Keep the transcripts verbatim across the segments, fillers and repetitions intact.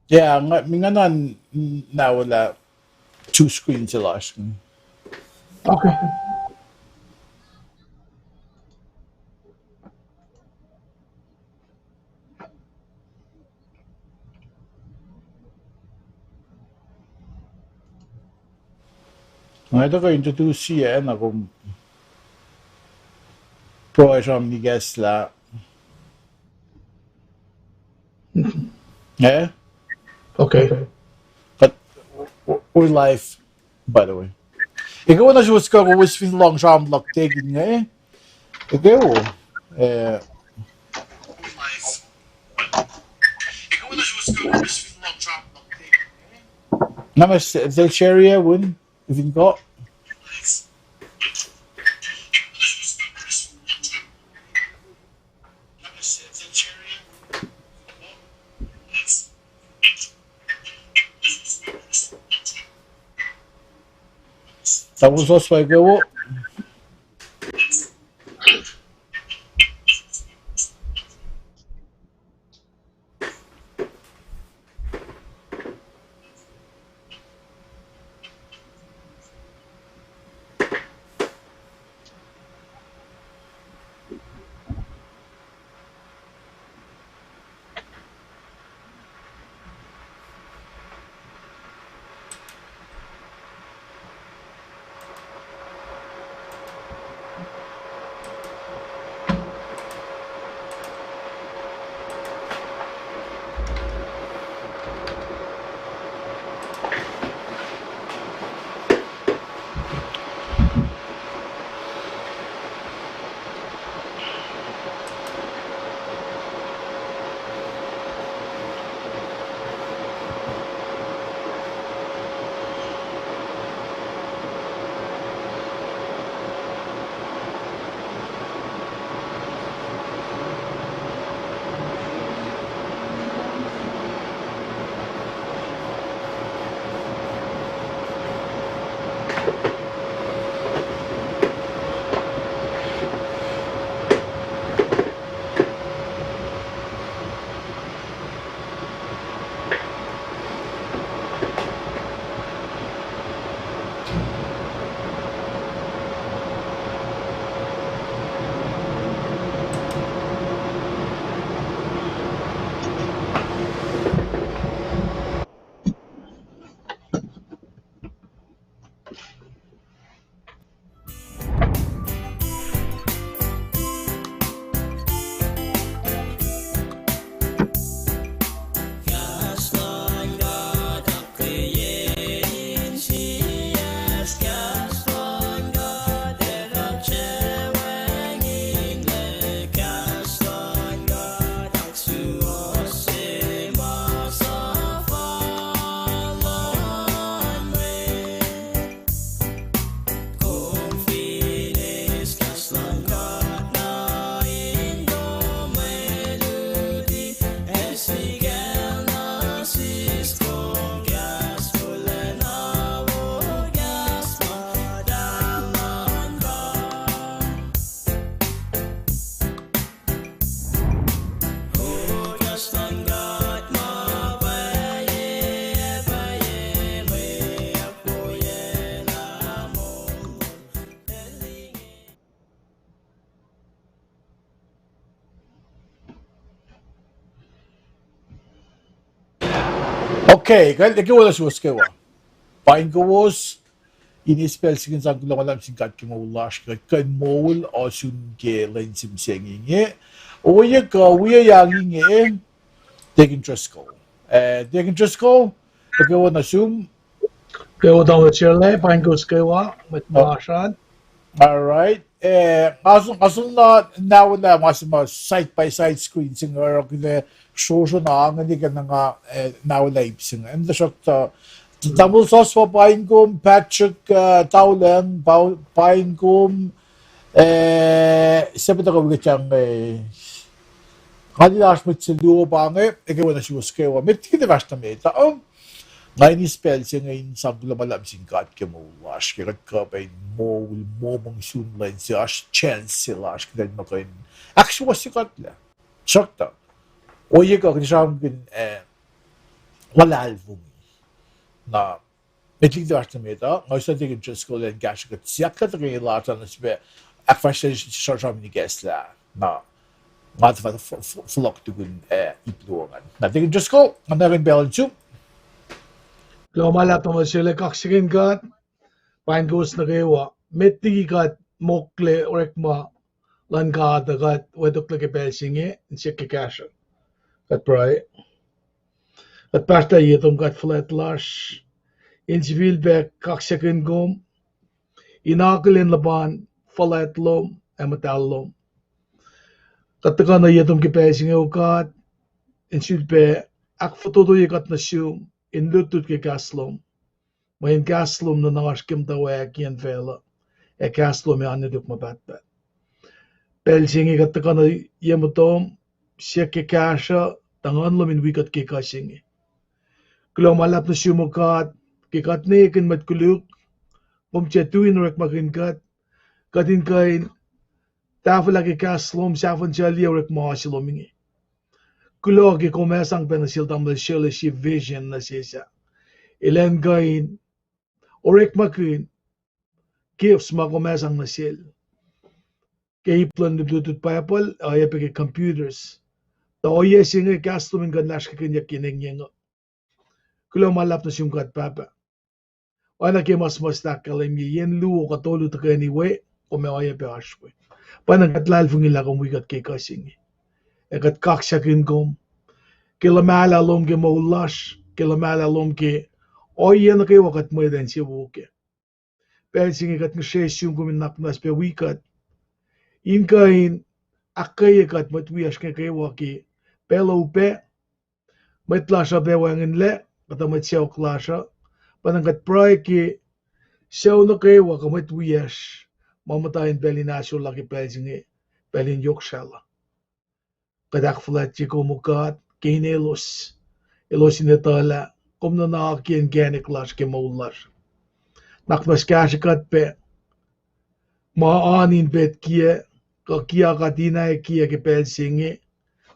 Yeah, nga, mi nga na, na wala two screen se lasr. Okay. Nga tuhkuh introduce-i na kom pruhe sramsram ikacslah. Eh? Okay. But we're live, by the way. Ekuh wo nuh suwos kowos fin lohng sramsram luhk tekin inge. Ekuh wo. Eh. Nga ma sel share-i win, if in go. Tamuhlwel Soswa, ekuh wo. Okay, kuht ekuh wo nuh suwos kwewa. Paing kowos, in eis pacl se inge sang kuloh ma luhlahp sin God ke moul lasr, kuht kuh in moul ohsun ke lwen se mihsenge inge. Ohiyac kuh wiyac inge, Deacon Driscoll. Eh, Deacon Driscoll, ekuh wo nuh sum. Ekuh wo tamuhlwel Charlie, paing kowos kwewa, mwet lasr an. All right. Eh, nga som, nga som na, na wala ma se ma side by side screen se inge oruh kuht ac srohsrohna ange ke na nga, eh, na wala ip se inge. Tuhsruhktuh, tamuhlwel Soswa, paing kom, Patrick, eh, Taulung, pa-, paing kom, eh, sepe tuhkuh wi kuht inge, eh, nga liye oasr mwet se luo pa inge, ekuh wo nuh suwos kwewa. Met liki kuht fahsr nuh met uh, nga in eis pacl se inge in sang kuloh ma luhlahp sin God ke moul lasr, ke kuht kuh pac in moul momong sun lwen se, oasr chance se lasr kuht in muh kuh in ahksuwohsye kuhtlac. Tuhsruhktuh, ohiyac kuh kuht sramsramkihn, eh, luhlahlfongi. Na met liki fahsr nuh met uh, nga use Deacon Driscoll in kahsruh kuht siyuck kuht tuhkweni lasr uh nuh srihpac ahkfahsrye sramsram in ikacslah. Na nga tuh fah fohlohk tukun ah ip luo ingacn. Na Deacon Driscoll, nga nuhnkuh pacl in sum. Kuloh ma luhlahp, tamuhlwel Sele, kaksakihn God, pain kowos nuh kwewa. Met liki kuht mokle orekma luhn God uh, kuht wetoklac ke pacl se inge in siyuck ke kahsruh. Kuht pruhe. Kuht pahsrlah ye tom God fuhlwact lasr, in sifilpac kaksakihn kom, in akihlen luhpan fuhlwact lom ac muhtahl lom. Kuht tuhkuh nuh ye tom ke pacl se inge, O God, in sifilpac ahkfototoye kuht nuh sum in lutlut ke kahs lom. Mweyen kahs lom nuhnak lasr ke muhtwacwacack kiyacn facluh, ac kahs lom ac oan nuhtihk ma pahtpaht. Pacl se inge kuht tuhkuh nuh ye muhtom, siyuck ke kahsruh, tuh Nguhn lom in wi kuht ke kuh se inge. Kuloh ma luhlahp nuh sum, O God, ke kuht ne ekihn mwet koluk, kom tiac tui in orekmakihn kuht, kuht in kuh in tahfwelah ke kahs lom, sahfunsucliye orekma se lom inge. Kuloh ke kom ac sang pac nuh sel tamuhlwel Sele sie vision nuh sesr ah, elan kuh in orekmakihn gifts ma kom ac sang nuh sel ke ip luhn lutlut Bible, oacyacpac ke computers. Tuh ohiyac se inge kahs lom in kuh in lasrkihnyuck ke engyeng uh. Kuloh ma luhlahp nuh sum God Pahpah. Oacna ke ma suhmuhslah ahkkahlwemye, yen luo kuh tolu tuhkweni we, kom ac oacyacpac oasr we. Pwacnwacng kuht luhlahlfongi lah kom wi kuht ke kuh se inge, ac kuht kaksakihn kom ke luhmahlah lom ke moul lasr, ke luhmahlah lom ke ohiyac nuh kwewa kuht mwet ac insewowo kac. Pacl se inge kuht ngihsre sum kom in nuhnak muhnahs pac wi kuht, in kuh in ahkkweye kuht mwet wiyacsr inge kwewa ke pacl uh upac, mwet lasr uh pac wacngihnlac, kuhtuh mwet sacohk lasr uh, pwacnwacng kuht pruhe ke sucu nuh kwewa kuh mwet wiyacsr ma muhta in pacl in ahsor la ke pacl se inge, pacl in yohk srahluh. Kuht ahkfuhlwactye kom, O God, ke in elos, elos in etuh lah kom nuhnak ke inkacnek lasr ke moul lasr. Nuhnak muhnahs kahsrwe kuht pac ma oan in pet kiyac, kuh kiyac kuht in ac kiyac ke pacl se inge,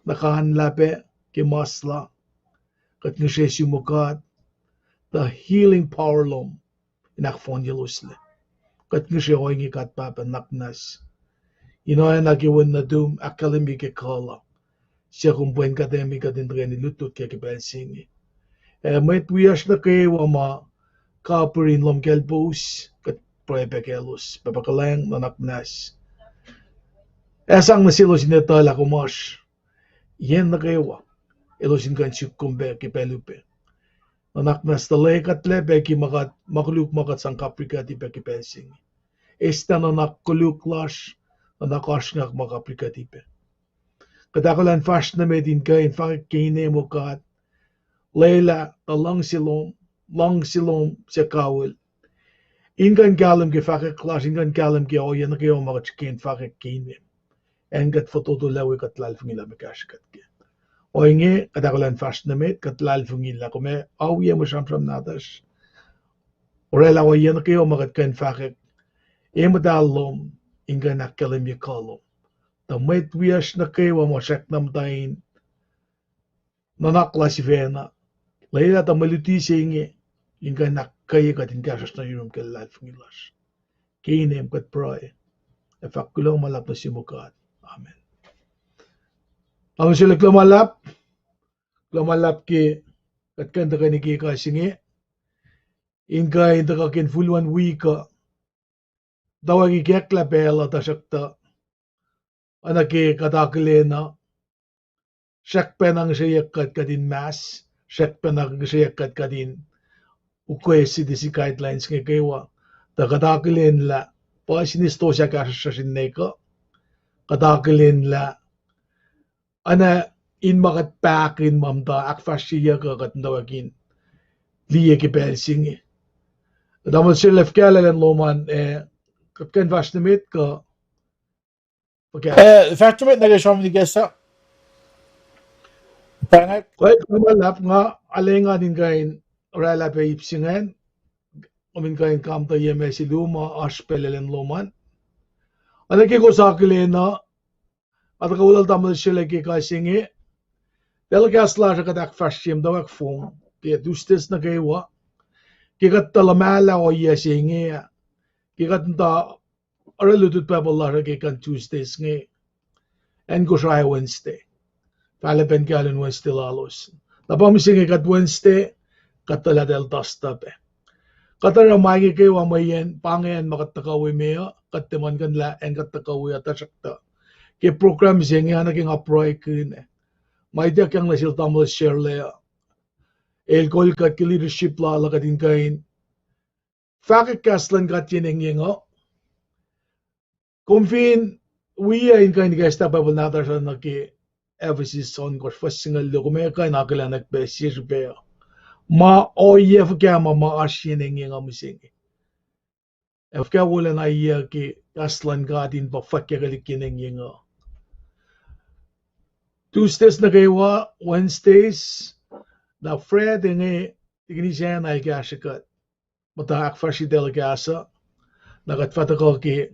nuh kanlah pac ke mas la. Kuht ngihsre sum, O God, tuh healing power lom in ahkfohnyelosla. Kuht ngihsre ohinge, God Pahpah, nuhnak muhnahs in oacna ke wen nuhtum ahkkahlwemye ke kuh la, suc kom pwen kuht, ac kuht in tuhkweni lutlut kac ke pacl se inge. Ac mwet wiyacsr nuh kwewa ma kapir in lohm kaclpous, kuht pruhe pac kaclos, Pahpah kuhlwacng, nuhnak muhnahs ac sang nuh selos in etuh lah kom oasr yen nuh kwewa, elos in kuh in suk kom pac ke pacl upac. Nuhnak muhnahs tuh lwe kuhtlac pac ke ma koluk ma kuht sang kaprikuhti pac ke pacl se inge. Eslah nuhnak koluk lasr, nuhnak oasr nga ma kaprikuhti pac. Kuht ahkolah in fahsr nuh met in kuh in fahkwack ke inem, O God, lwelah tuh luhngse lom, luhngse lom suc kawihl, in kuh in kahlwem ke fahkwack lasr, in kuh in kahlwem ke ohiyac nuh kwewa ma kuht srihke in fahkwack ke inem. Acn kuht fototolac we, kuht luhlahlfongi lah meac kahsrwe kuht kac. Ohinge kuht ahkolah in fahsr nuh met, kuht luhlahlfongi lah kom ac oacyacpac mwe sramsram nahtuhsr, oraclah ohiyac nuh kwewa ma kuht kuh in fahkwack, ac muhtahl lom in kuh in ahkkahlwemye kuh lom. Tuh mwet wiyacsr nuh kwewa ma srackna muhta in nuhnak la sifacna, lwelah tuh mwe luti se inge in kuh in ahkkweye kuht in kahsruhsr nuh yurum ke luhlahlfongi lasr. Ke inem kuht pruhe ac fahk kuloh ma luhlahp nuh sum, O God. Amen. Tamuhlwel Sele, kuloh ma luhlahp. Kuloh ma luhlahp ke kuht kuh in tuhkweni ke ekuh se inge, in kuh in tuhkuh ke infulwen wik uh. Tuh wacngihn ikacklah pacl uh, tuhsruhktuh oacna ke kuht akihlen uh, srackpacna ngihsreyuck kuht kuht in mask, srackpacna ngihsreyuck kuht kuht in ukwe C D C guidelines inge kwewa. Tuh kuht akihlen lah puhs in stosah kahsruhsr in nwe kuh, kuht akihlen lah oacna in ma kuht pahkihn ma muhta ahkfahsryeyuck uh, kuht muhtwacwacack in liye ke pacl se inge. Tamuhlwel Sele, fuhkah lwelah lom an, eh, kuht kuh in fahsr nuh met kuh? Eh, fahsr nuh met nuh ke sramsram ikacslah. Pwacnwacng kuloh ma luhlahp, nga arulacna in kuh in oraclah pac ip se ingacn, kom in kuh in kamptuh ye ma se luo ma oasr pac lwelah lom an. Oacna ke kowos akihlen uh, nga tuhkuh welul Tamuhlwel Sele ke ekuh se inge, telecast lasr uh kuht ahkfahsrye muhtwacwacack fong. ke Tuesdays nuh kwewa, ke kuht tuh luhmahlah ohiyac se inge ah, ke kuht muhta oruh lutlut Bible lasr uh ke kuh in Tuesdays inge, acn Kosrae Wednesday. Fahla pacn kahlwem Wednesday lalos. Na pa mihsenge kuht Wednesday, kuht tuh lah eltastuh pac. Kuht oruh ma inge kwewa mweyen pa inge acn ma kuht tuhkuh we me uh, kuht tiac muhlkuhnlah acn kuht tuhkuh we uh, tuhsruhktuh ke program se inge oacna ke nga pruhekihn, ma ituckyang nuh sel tamuhlwel Sharla uh, el kol kuht ke leadership lal uh, kuht in kuh in fahkwack kahs luhn God yen engyeng uh. Kom fin wi in kuh in ikacslah Bible nahtuhsr uh nuh ke Ephesus ohnkohsr fuhs singucul luo, kom ac kuh in akihlenak pac sie srihpac uh, ma ohiyac fuhkah ma ma oasr yen engyeng uh mihsenge. Ac fuhkah wolacna ohiyac ke kahs luhn God in pa fwackyuckelihk yen engyeng uh. Tuesdays nuh kwewa, Wednesdays, na Friday inge, Tikinis Ann el kahsrwe kuht muhta ahkfahsrye telecast uh, na kuht fah tuhkuh ke,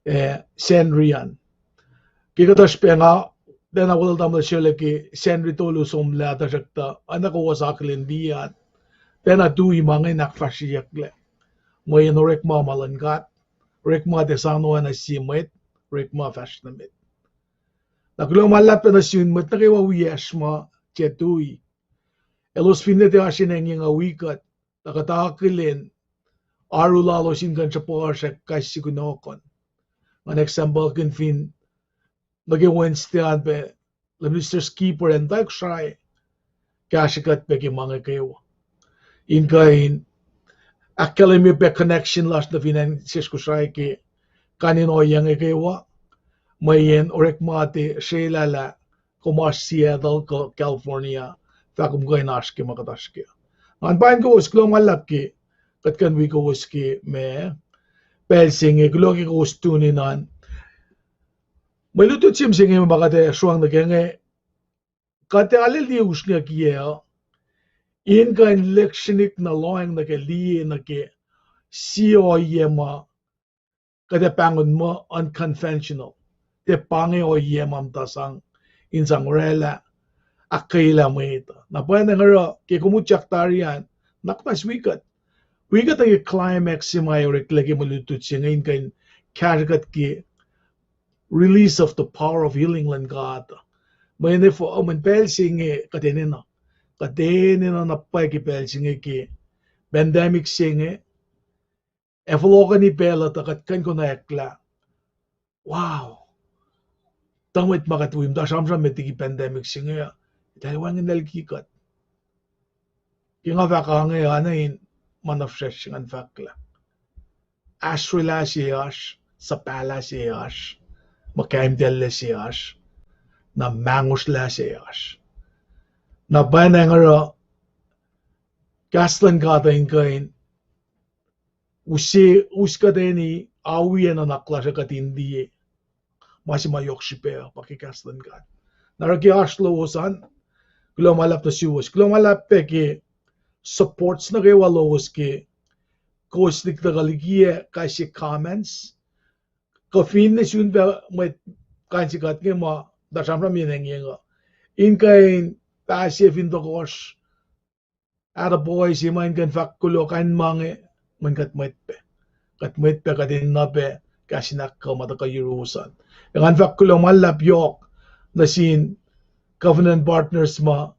eh, Sacnri an. Ke kuhtuh srihpac nga, tiacna welwel tamuhlwel Sharla ke Sacnri tolu somlah, tuhsruhktuh oacna kowos akihlen liye an, tiacna tui ma inge in ahkfahsryeyucklac. Mweyen orekma ma luhn God, orekma tiac sang oacna sie mwet, orekma fahsr nuh met. Na kuloh ma luhlahp pac nuh sin mwet nuh kwewa wiyacsr ma tiac tui. Elos finne tiac oasr yen engyeng uh wi kuht, tuh kuht akihlen oaru lalos in kuh in sruhpuhsrak kais sie kunohkohn. Ngan examplekihn fin nuh ke Wednesday an pac, Minister Skipper el muhta Kosrae, kahsrwe kuht pac ke ma inge kwewa, in kuh in ahkkahlwemye pac connection lasr nuh fin acn sesr Kosrae ke kain in ohiyac inge kwewa, mweyen orekma tiac srwaclah lah kom oasr Seattle kuh California, fah kom kuh in oasr ke ma kuht oasr ke. Ngan paing kowos, kuloh ma luhlahp ke kuht kuh in wi kowos ke ma pacl se inge, kuloh ke kowos tune in an. Mwe lutlut se mihsenge ma kuht ac sruang nuh ke inge, kuht ac arlac liye usrnguck yac uh in kuh in lihksreni na lohacng nuh ke liye nuh ke sie ohiyac ma kuht ac pahngon muh unconventional. Tiac pa inge ohiyac ma muhta sang in sang orwaclah, ahkkweyelah mwet uh. Na pwacnwacng oruh ke kom utyak tari an, na kuhtuh wi kuht, wi kuht nuh ke climax se ma oreklac ke mwe lutlut se inge in kuh in kahsrwe kuht ke release of the power of healing luhn God. Mweyen efuh, mweyen pacl se inge kuht enenuh, kuht enenuh na pwacye ke pacl se inge ke pandemic se inge, ac fohlohkihn pacl uh tuh kuht kuh in konwacack lah, wow, tuh mwet ma kuht wi muhta sramsram met liki pandemic se inge uh, eltahl wacngihn liki kuht. Ke nga fahk inge, oacna in ma na fihsracsr ngan fahk lah ahsrwelah se oasr, suhpahlah se oasr, muhkahimtacllac se oasr, na mangosrlah se oasr. Na pwacnwacng oruh kahs luhn God uh in kuh in use, us kuhtwena, oacyacpac nuhnak lasr uh kuht in liye ma se ma yohk srihpac uh pa ke kahs luhn God. Na oruh ke oasr lowos an, kuloh ma luhlahp nuh suwos. Kuloh ma luhlahp pac ke supports nuh kwewa lowos ke kowos lihktuhkuh likiyac kais sie comments, kuh finne sun pac mwet kain se kuht inge ma tuh sramsram yen engyeng uh, in kuh in pahsye fin tohkohsr, attaboy se ma in kuh in fahk kuloh kain ma inge, mweyen kuht mwet pac. Kuht mwet pac, kuht enenuh pac kahs in ahkkuh ma tuhkuh yuruwos an. Ac ngan fahk kuloh ma luhlahp yohk nuh sin covenant partners ma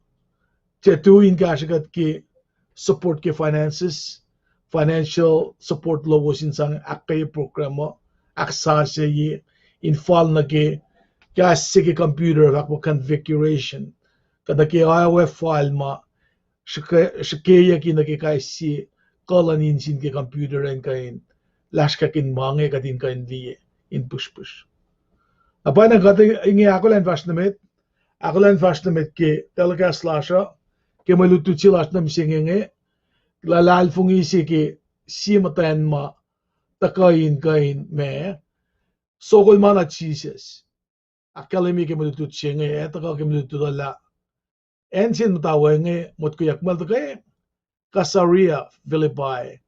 tiac tui in kahsrwe kuht ke support ke finances, financial support lowos in sang ahkkweye program uh, ahksasucye, in fal nuh ke kahs se ke computer fahk muh configuration, kuh nuh ke oacyacpac fal ma srihke-, srihkeyucki nuh ke kais sie kuh luhn engine ke computer in kuh in lasrkakihn ma inge kuht in kuh in liye in pihsrpihsr. Na pwacnwacng kuht inge ahkolah in fahsr nuh met, ahkolah in fahsr nuh met ke telecast lasr uh, ke mwe lutlut se lasr nuh mihsenge inge, luhlahlfongi se ke sie muhtwacn ma tuhkuh in kuh in ma sokol ma na Jisus. Ahkkahlwemye ke mwe lutlut se inge, ac tuhkuh ke mwe lutlut uh lah acn se muhta we inge, motkoyak muh tuhkuh Caesarea Philippi.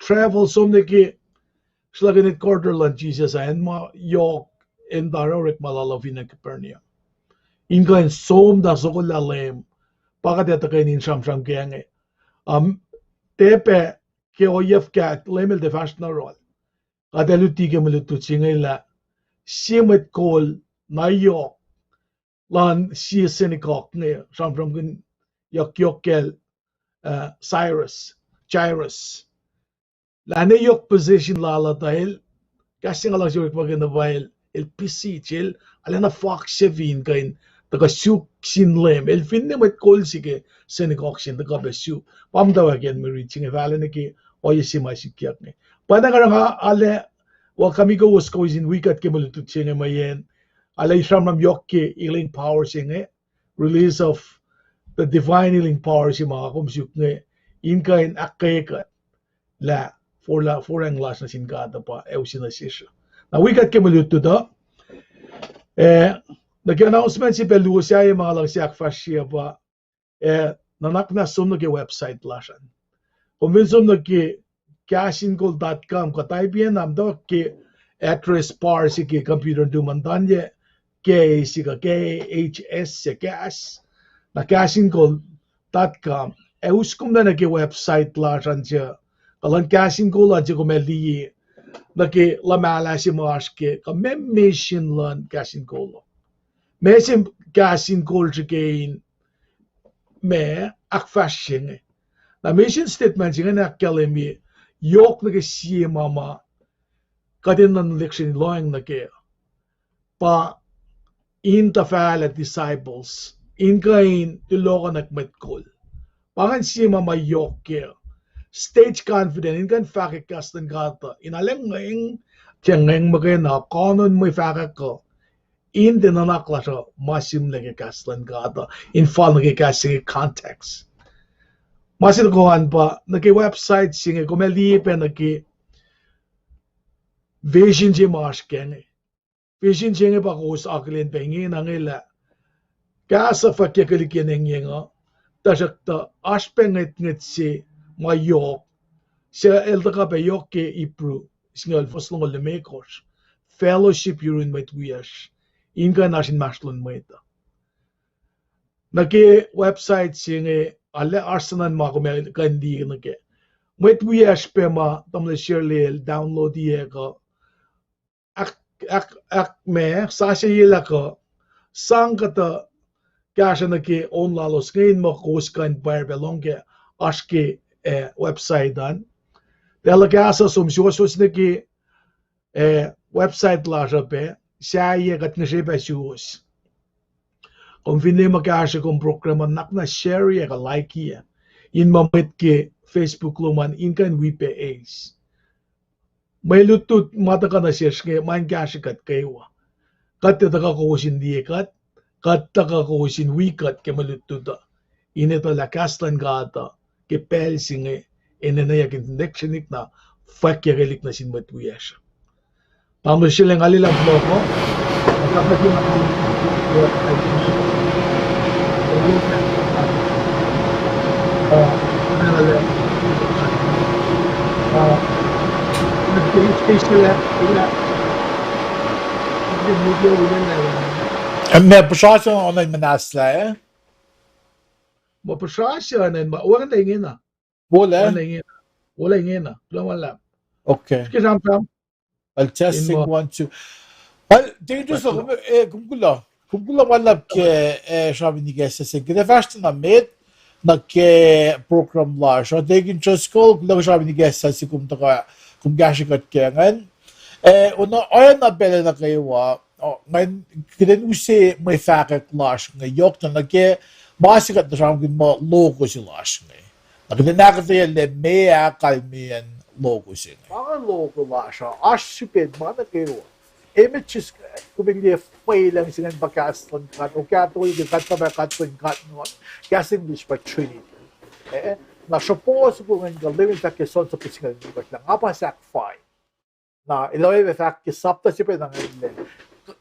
Travel som nuh ke sruhlahkihn headquarter luhn Jisus ah, acn ma yohk, acn tari orekma lal uh fin acn Capernaum, in kuh in som na sokol lah Leum, pa kuht ac tuhkweni in sramsram ke inge. Um, tiac pac ke ohiyac fuhkah Leum El tiac fahsr nuh yohrohl. Kuht ac luti ke mwe lutlut se inge lah sie mwet kol na yohk luhn sie synagogue inge, sramsramkihnyuckyak kacl, uh, Cyrus, Jairus. Lah na yohk position lal uh tuh el, kahs se nga luhngse orekmakihn uh pa el, el busy, el arulacna fohk se fin kuh in tuhkuh suk sin Leum. El finne mwet kol se ke synagogue se in tuhkuh pac suk. Pa muhtwacwacack acn mwe rit se inge fahla nuh ke ohiyac se ma sikyak inge. Pa na karihngihn arlac welcome-i kowos, kowos in wi kuht ke mwe lutlut se inge mweyen arlac sramsram yohk ke healing power se inge, release of the divine healing power se ma kom suk inge, in kuh in ahkkweye kuht lah forlah, foracng lasr nuh sin God uh pa ac use nuh sesr. Na wi kuht ke mwe lutlut uh, eh, nuh ke announcement se pac luo sahyac ma nga luhngse ahkfahsrye pa, eh, nuhnak muhnahs som nuh ke website lasr an. Kom fin som nuh ke kahs in kol dot com, kuh type-iyen na muhtwacwacack ke address bar se ke computer in tu muh tanye K A C kuh K A H S se kahs, na kahs in kol dot com. Ac us kom nuh ke website lasr an se, kuh luhn kahs in kol an se kom ac liye nuh ke luhmahlah se ma oasr ke, kuh meac mission luhn kahs in kol uh. Meac se kahs in kol srihke in ma ahkfahsrye inge. Na mission statement se ingacn ahkkahlwemye yohk nuh ke sie ma ma kuht in nuh lihksreni lohacng nuh kac pa in tuhfahlah disciples, in kuh in tulohkohnak mwet kol. Pa ingacn sie ma ma yohk kac. Stage confident, in kuh in fahkwack kahs luhn God uh, in aleng ngweng, tiac ngweng muhkwena, konon mwe fahkwack uh, in tiac nuhnak lasr uh ma sihmlac ke kahs luhn God uh, in fal nuh ke kahs se inge context. Ma se tohkoh an pa nuh ke website se inge kom ac liye pac nuh ke vision se ma oasr kac inge. Vision se inge pa kowos akihlen pac ingena inge lah kahs uh fwackyuck liki engyeng uh, tuhsruhktuh oasr pac ngwetngwet se ma yohk, se el tuhkuh pac yohk ke Hebrew, singucul fuhs longoul limekohsr, fellowship yurin mwet wiyacsr, in kuh in oasr inmahsrlon mwet uh. Nuh ke website se inge, arlac oasr suhnuhn ma kom ac kuh in liye nuh kac. Mwet wiyacsr pac ma tamuhlwel Shirley el download-iyac kuh ahk, ahk, ahk ma sasucyelah kuh sang kuhtuh kahsruh nuh ke on lalos inge in muh kowos kuh in pwacr pac lohng ke oasr ke, eh, website an. Talah kahs uh som suwohswohs nuh ke, eh, website lasr uh pac, sahyac kuht ngihsre pac suwos. Kom finne muh kahsruh kom program uh, nuhnak na share-i ac kuh like-i ac, in muh mwet ke Facebook lom an in kuh in wi pac eis. Mwe lutlut ma tuhkuh nuh sesr inge ma in kahsrwe kuht kwewa. Kuht tiac tuhkuh kowos in liye kuht, kuht tuhkuh kowos in wi kuht ke mwe lutlut uh, in etuh lah kahs luhn God uh ke pacl se inge enenweyuck in lihksreni na fwackyuckelihk nuh sin mwet wiyacsr. Tamuhlwel Sheleng, alilah fohlohko. Meac puhsra se oacna in muhnahslah? Ma puhsra se oacna in ma, oacna ingena. Wolac? Oacna ingena. Wolac ingena. Kuloh ma luhlahp. Okay. Ke sramsram. I'll testing one, two. I'll, Daniel, kom, eh, kom kuloh. Kom kuloh ma luhlahp ke, eh, sramsram in ikacslah se. Kuht ac fahsr na met nuh ke program lasr uh. Deacon Driscoll, kuloh ke sramsram in ikacslah se kom tuhkuh, kom kahsrwe kuht ke ingacn. Eh, oacna, oacna pacl nuh kwewa, uh, ngan, kuht in use mwe fahkwack lasr inge yohk na nuh ke ma se kuht na sramsramkihn muh logo se lasr inge. Na kuht in ahkuhtweyac lah meac kalmeyacn logo se inge. Pa inge logo lasr uh, oasr srihpen ma nuh kwewa. Images, kom liye, mwelacng se ingacn pa kahs luhn God, o, kahto ke God, pa kahs luhn God, kahs English pa Trinity. Eh, na sropo soko ingacn kuh Leum El fahk ke John sapta singucul limekohsr lah nga pa sahk fal. Na el oacyacpac fahk ke sapta se pacna ingacn lah,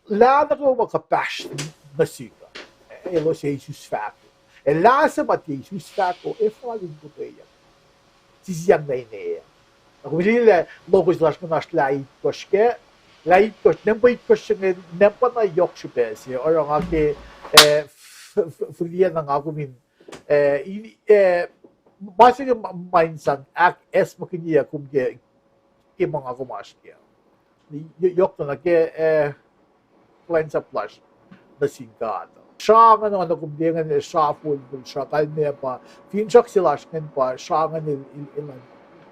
lah nuh kwewa ma kuhpahsr nuh sihk uh, elos ac isus fahko. Ac lah se ma tiac isus fahko ac fal in kotweyuck. Sisiyang na ine. Na kom liye lah logo se lasr ingacn oasr lah itkohsr kac, lah itkohsr, nampa itkohsr se inge, nampa na yohk srihpac se, oruh nga ke, eh, f-, f-, fihliyac na nga kom in Eh, in, eh, ma se inge ma, ma in sang ahkacsmakihnye kom ke, ke ma nga kom oasr kac. Yohk na nuh ke, eh, kuhlwacnsap lasr nuh sin God. Sra ingacn, oacna kom liye ingacn, sra folfol, sra kalmac pa, finsrak se lasr ingacn pa sra ingacn el, el, el,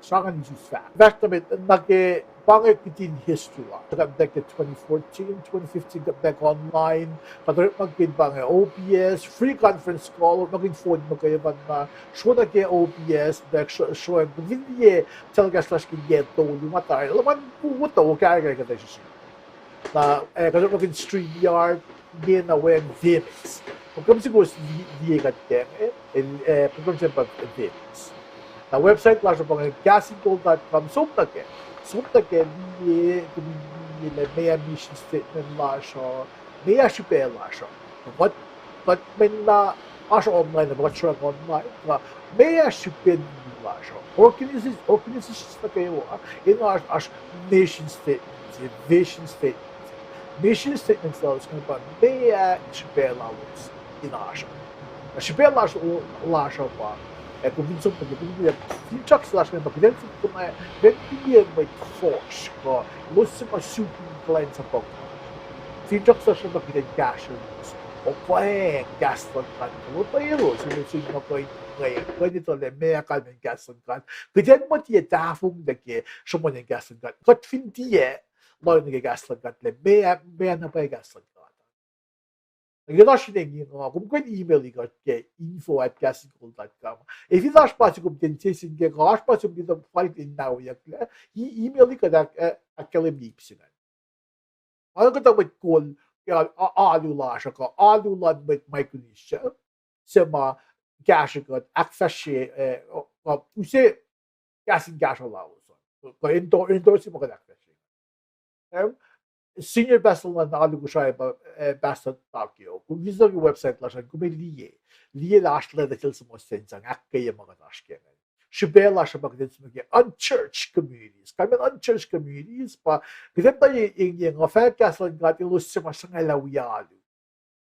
sra ingacn isus fahk. Fahsr nuh met nuh ke, pa inge kihtin history la. Kuht tuh ke twenty fourteen, twenty fifteen, kuht back online, kuht orekmakihn pa inge O B S, free conference call, orekmakihn phone muhkwena, sro nuh ke O B S, back sro, sro, kom fin liye telecast lasr ke yac tolu ma tari, luhman kuto, kahrkahr kuht ac srihsrihk. Na, eh, kuht orekmakihn StreamYard, ingena weacng vMix. Program se kowos li-, liye kuht ke, eh, el, eh, program se pa vMix. Na website lasr uh pa inge, kahs in kol dot com, som nuh kac. Som nuh kac, liye, kom in liye lah meac mission statement lasr uh, meac srihpac lasr uh. Kuht, kuht mweyen oasr online, pa kuht sruhmuhn online, na meac srihpen lasr uh. Organization, organization nuh kwewa, in oasr, oasr mission statement se, vision statement se. Mission statement lalos ingacn pa meac srihpac lalos in oasr uh. Na srihpac lasr, lasr uh pa, ac kom fin som nuh ke, kom fin liye, finsrak se lasr ingacn pa kuht in som nuh, kuht in liye mwet fuhsr kuh elos suc ma suk in kuhlwacnsapuh God. Finsrak se lasr ingacn pa kuht in kahsrwelos, okwac kahs luhn God, kuh lotwelos, elos in ma kuh in, kuh in etuh lah meac kalmacn kahs luhn God. Kuht in muh tiac tahfonglac ke sruhmuhnyacn kahs luhn God. Kuht fin tiac lohng nuh ke kahs luhn God lah meac, meac na pwacye kahs luhn God. Nuh ke oasr fin eng nga, kom kuh in email-i kuht ke info at kahs in kol dot com. Ac fin oasr ma se kom kuh in sesseslah ke, kuh oasr ma se kom kuh in fal in nauyucklac, e-, email-i kuht ahk-, eh, ahkkahlwemye ip se ingacn. Nga kuhtuh mwet kol, a-, a-, alu lasr uh, kuh alu luhn mwet Micronesia, suc ma kahsrwe kuht, ahkfahsrye, eh, uh, use kahs in kahsruh lalos an. Kuh endor-, endorse ma kuht ahkfahsrye. Em, senior pastor luhn alu Kosrae pa, eh, Pastor Takeo. Kom visit ke website lasr an, kom liye. Liye lah oasr leta sel suhmuhslah in sang ahkkweye ma kuht oasr ke ingacn. Srihpac lasr uh pa kuht in som nuh ke unchurched communities. Kalmacn unchurched communities pa kuht in tuh ye, ye, ye nga fahk kahs luhn God, elos suc ma sruhngalah wi alu.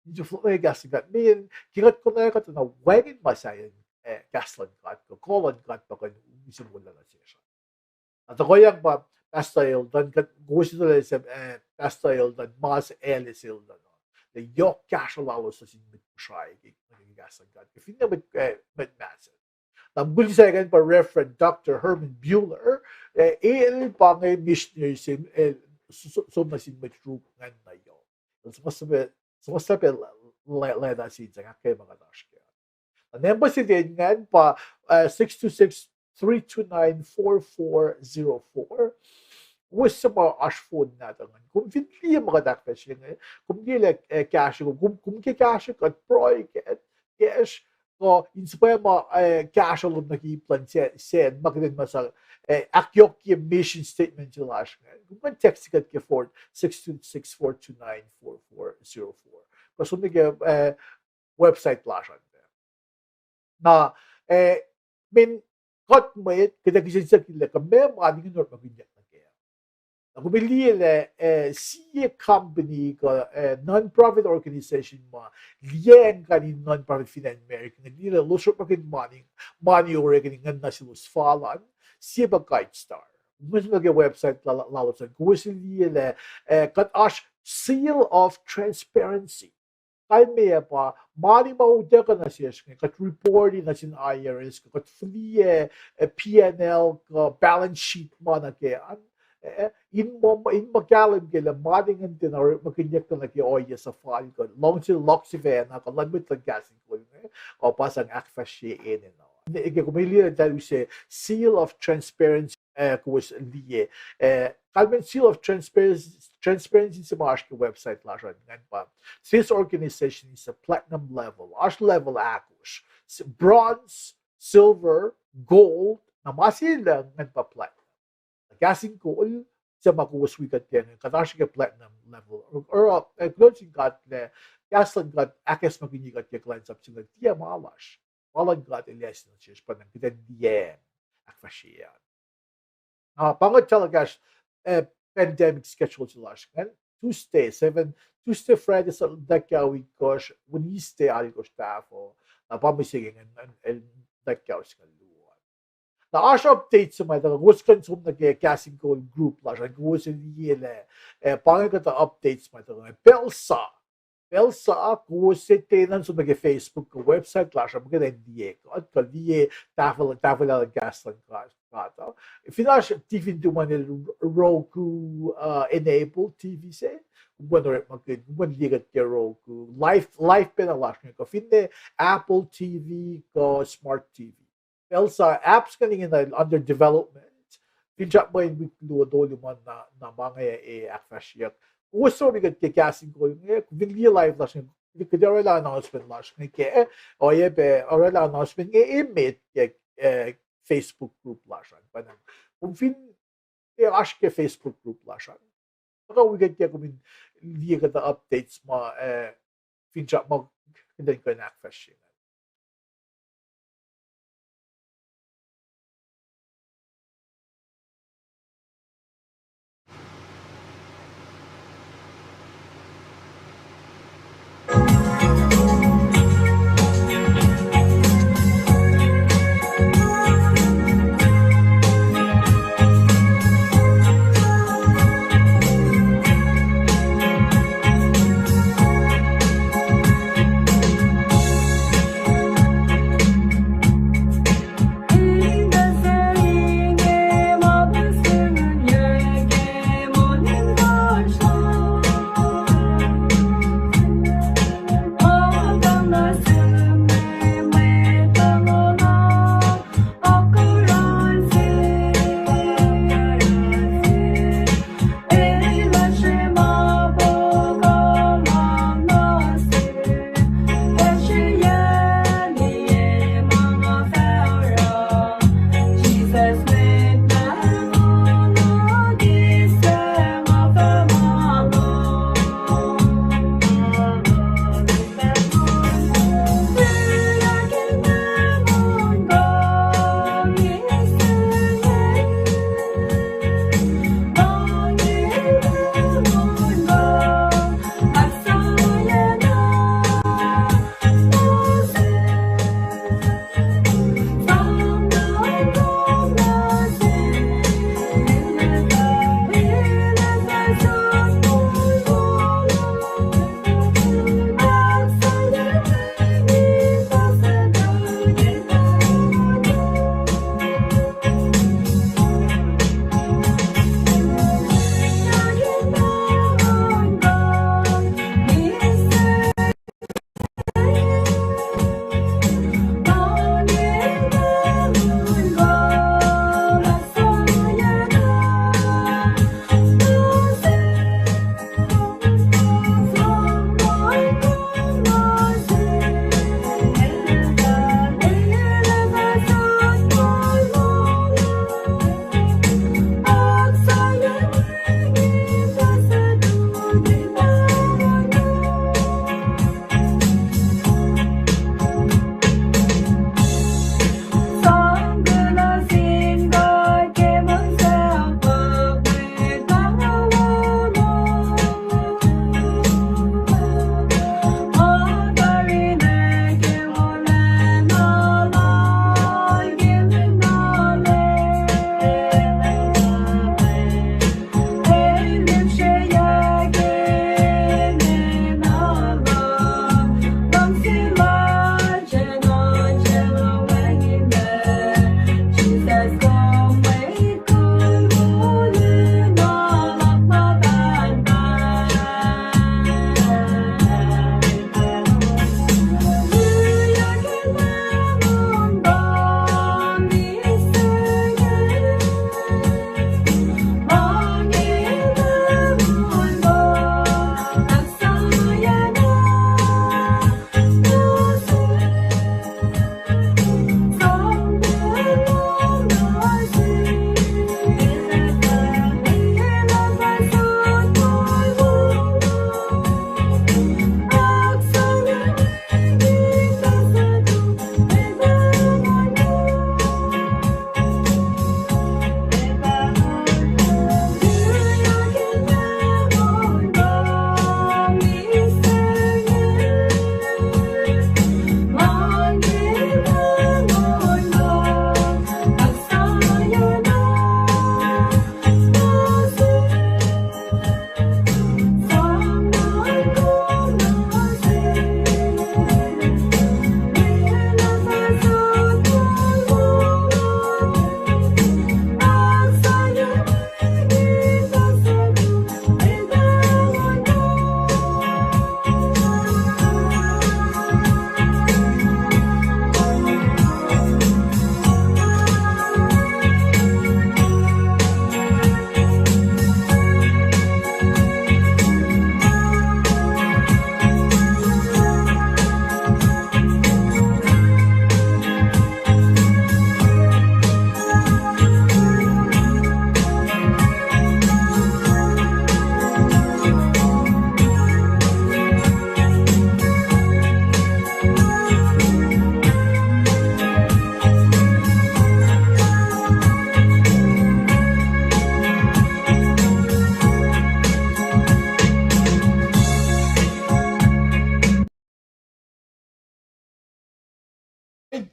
In sifil kahs luhn God, meac, ke kuht konwacack kuht na wacngihn ma sahyacn, eh, kahs luhn God, kuh kuh luhn God pa kuh in use moul lal nuh sesr. Na tuhkuhyang pa Pastor Eldon, kuht kowos etuh lah se, eh, Pastor Eldon, mas Alice Eldon, na yohk kahsruh lalos nuh sin mwet Kosrae ke, ke kahs luhn God. Ke finne mwet, eh, mwet Mahsel. Na mukul se ingacn pa Reverend Doctor Herman Buehler, eh, el pa inge missionary se, eh, s-, s-, som nuh sin mwet Ruk ingacn na yohk. El suhmuhslah pac, suhmuhslah pac la-, la-, leta se in sang ahkkweye ma kuht oasr ke. Na nampa se ingacn pa, eh, six two six, three two nine, four four zero four. Kowos suc ma oasr phone nahtuh ingacn, kom fin liye ma kuht ahkfahsrye inge, kom ke lah, eh, kahsrwe, kom, kom ke kahsrwe kuht pruhe kac, kacsr, kuh in suhpwacma, eh, kahsruh lom nuh ke ip luhn Sacn, ma kuht in muh sang, eh, ahkyohkye mission statement se lasr ingacn, kom kuh in text kuht ke four, six two six, four two nine, four four zero four. Kuh som nuh ke, eh, website lasr an. Na, eh, mweyen kuht mwet, kuht ac kihsen siyuck lah kuh meac ma inge orekmakihnyuck nuh kac. Na kom liye lah, eh, sie company kuh, eh, non-profit organization ma liyacacng kain in non-profit fin acn America, liye lah elos orekmakihn mani, mani orek ingacn nuh selos fal an, sie pa GuideStar. Kom som nuh ke website la-, la-, lalos an, kowos liye lah, eh, kuht oasr seal of transparency. Kalmac pa, mani ma utuckuh nuh sesr inge, kuht report nuh sin I R S, kuht fihliyac, eh, P and L kuh balance sheet ma nuh kac an, eh, in ma, in ma kahlwem ke lah mani ingacn tiacna orekmakihnyuck nuh ke ohiyac suhfal kuh luhngse luhk sifacna kuh luhn mwet luhn Kahs in Kol inge, kuh pa sang ahkfahsrye enenuh. Ke kom liye lah use seal of transparency, eh, kowos liye. Eh, kalmacn seal of transparency, transparency se ma oasr ke website lasr an ingacn pa, this organization is a platinum level. Oasr level ahkosr. S-, bronze, silver, gold, na ma se lwelah ingacn pa platinum. Kahs in Kol, se ma kowos wi kuht ke ingacn, kuht oasr ke platinum level. Oruh, eh, kuloh sin God lah, kahs luhn God ahkacsmakihnye kuht ke kuhlwacnsap se inge, tiac ma lasr. Ma luhn God El ase nuh sesr, pa na kuht in liyacacng ahkfahsrye an. Ah, pa inge telecast, eh, pandemic schedule se lasr ingacn, Tuesday seven, Tuesday, Friday, Saturday, Saturday, week kosr, Wednesday, alkosr tahfuh, Na pa mihsenge ingacn, el, el, na kyaus ingacn luo. Na oasr update se ma tuhkuh, kowos kuh in som nuh ke Kahs in Kol group lasr an, kowos liye lah, eh, pa inge kuhtuh updates ma tuhkuh. Pacl sa, pacl sa, kowos tiac enenuh in som nuh ke Facebook kuh website lasr an, muhkwena in liye kuht, kuh liye tahfuh, tahfwelah luhn kahs luhn God, God, uh. Fin oasr T V in tuhmwacn el Roku, uh, enable T V se, kom kuh in orekmakihn, kom kuh in liye kuht ke Roku. Live, live pacna lasr inge, kuh finne Apple T V, kuh smart T V. Pacl sa apps ingacn ingena under development. Finsrak muh in wik luo tolu ma na, na ma inge ac ahkfahsryeyuck. Kowos som nuh ke Kahs in Kol inge, kom fin liye live lasr inge, kuht orwaclah announcement lasr inge ke, oacyacpac orwaclah announcement inge emet ke, eh, Facebook group lasr an. Pwacnwacng, kom fin, eh, oasr ke Facebook group lasr an, tuhkuh wi kuht ke kom in liye kuhtuh updates ma, eh, finsrak ma kuht in kuh in ahkfahsrye.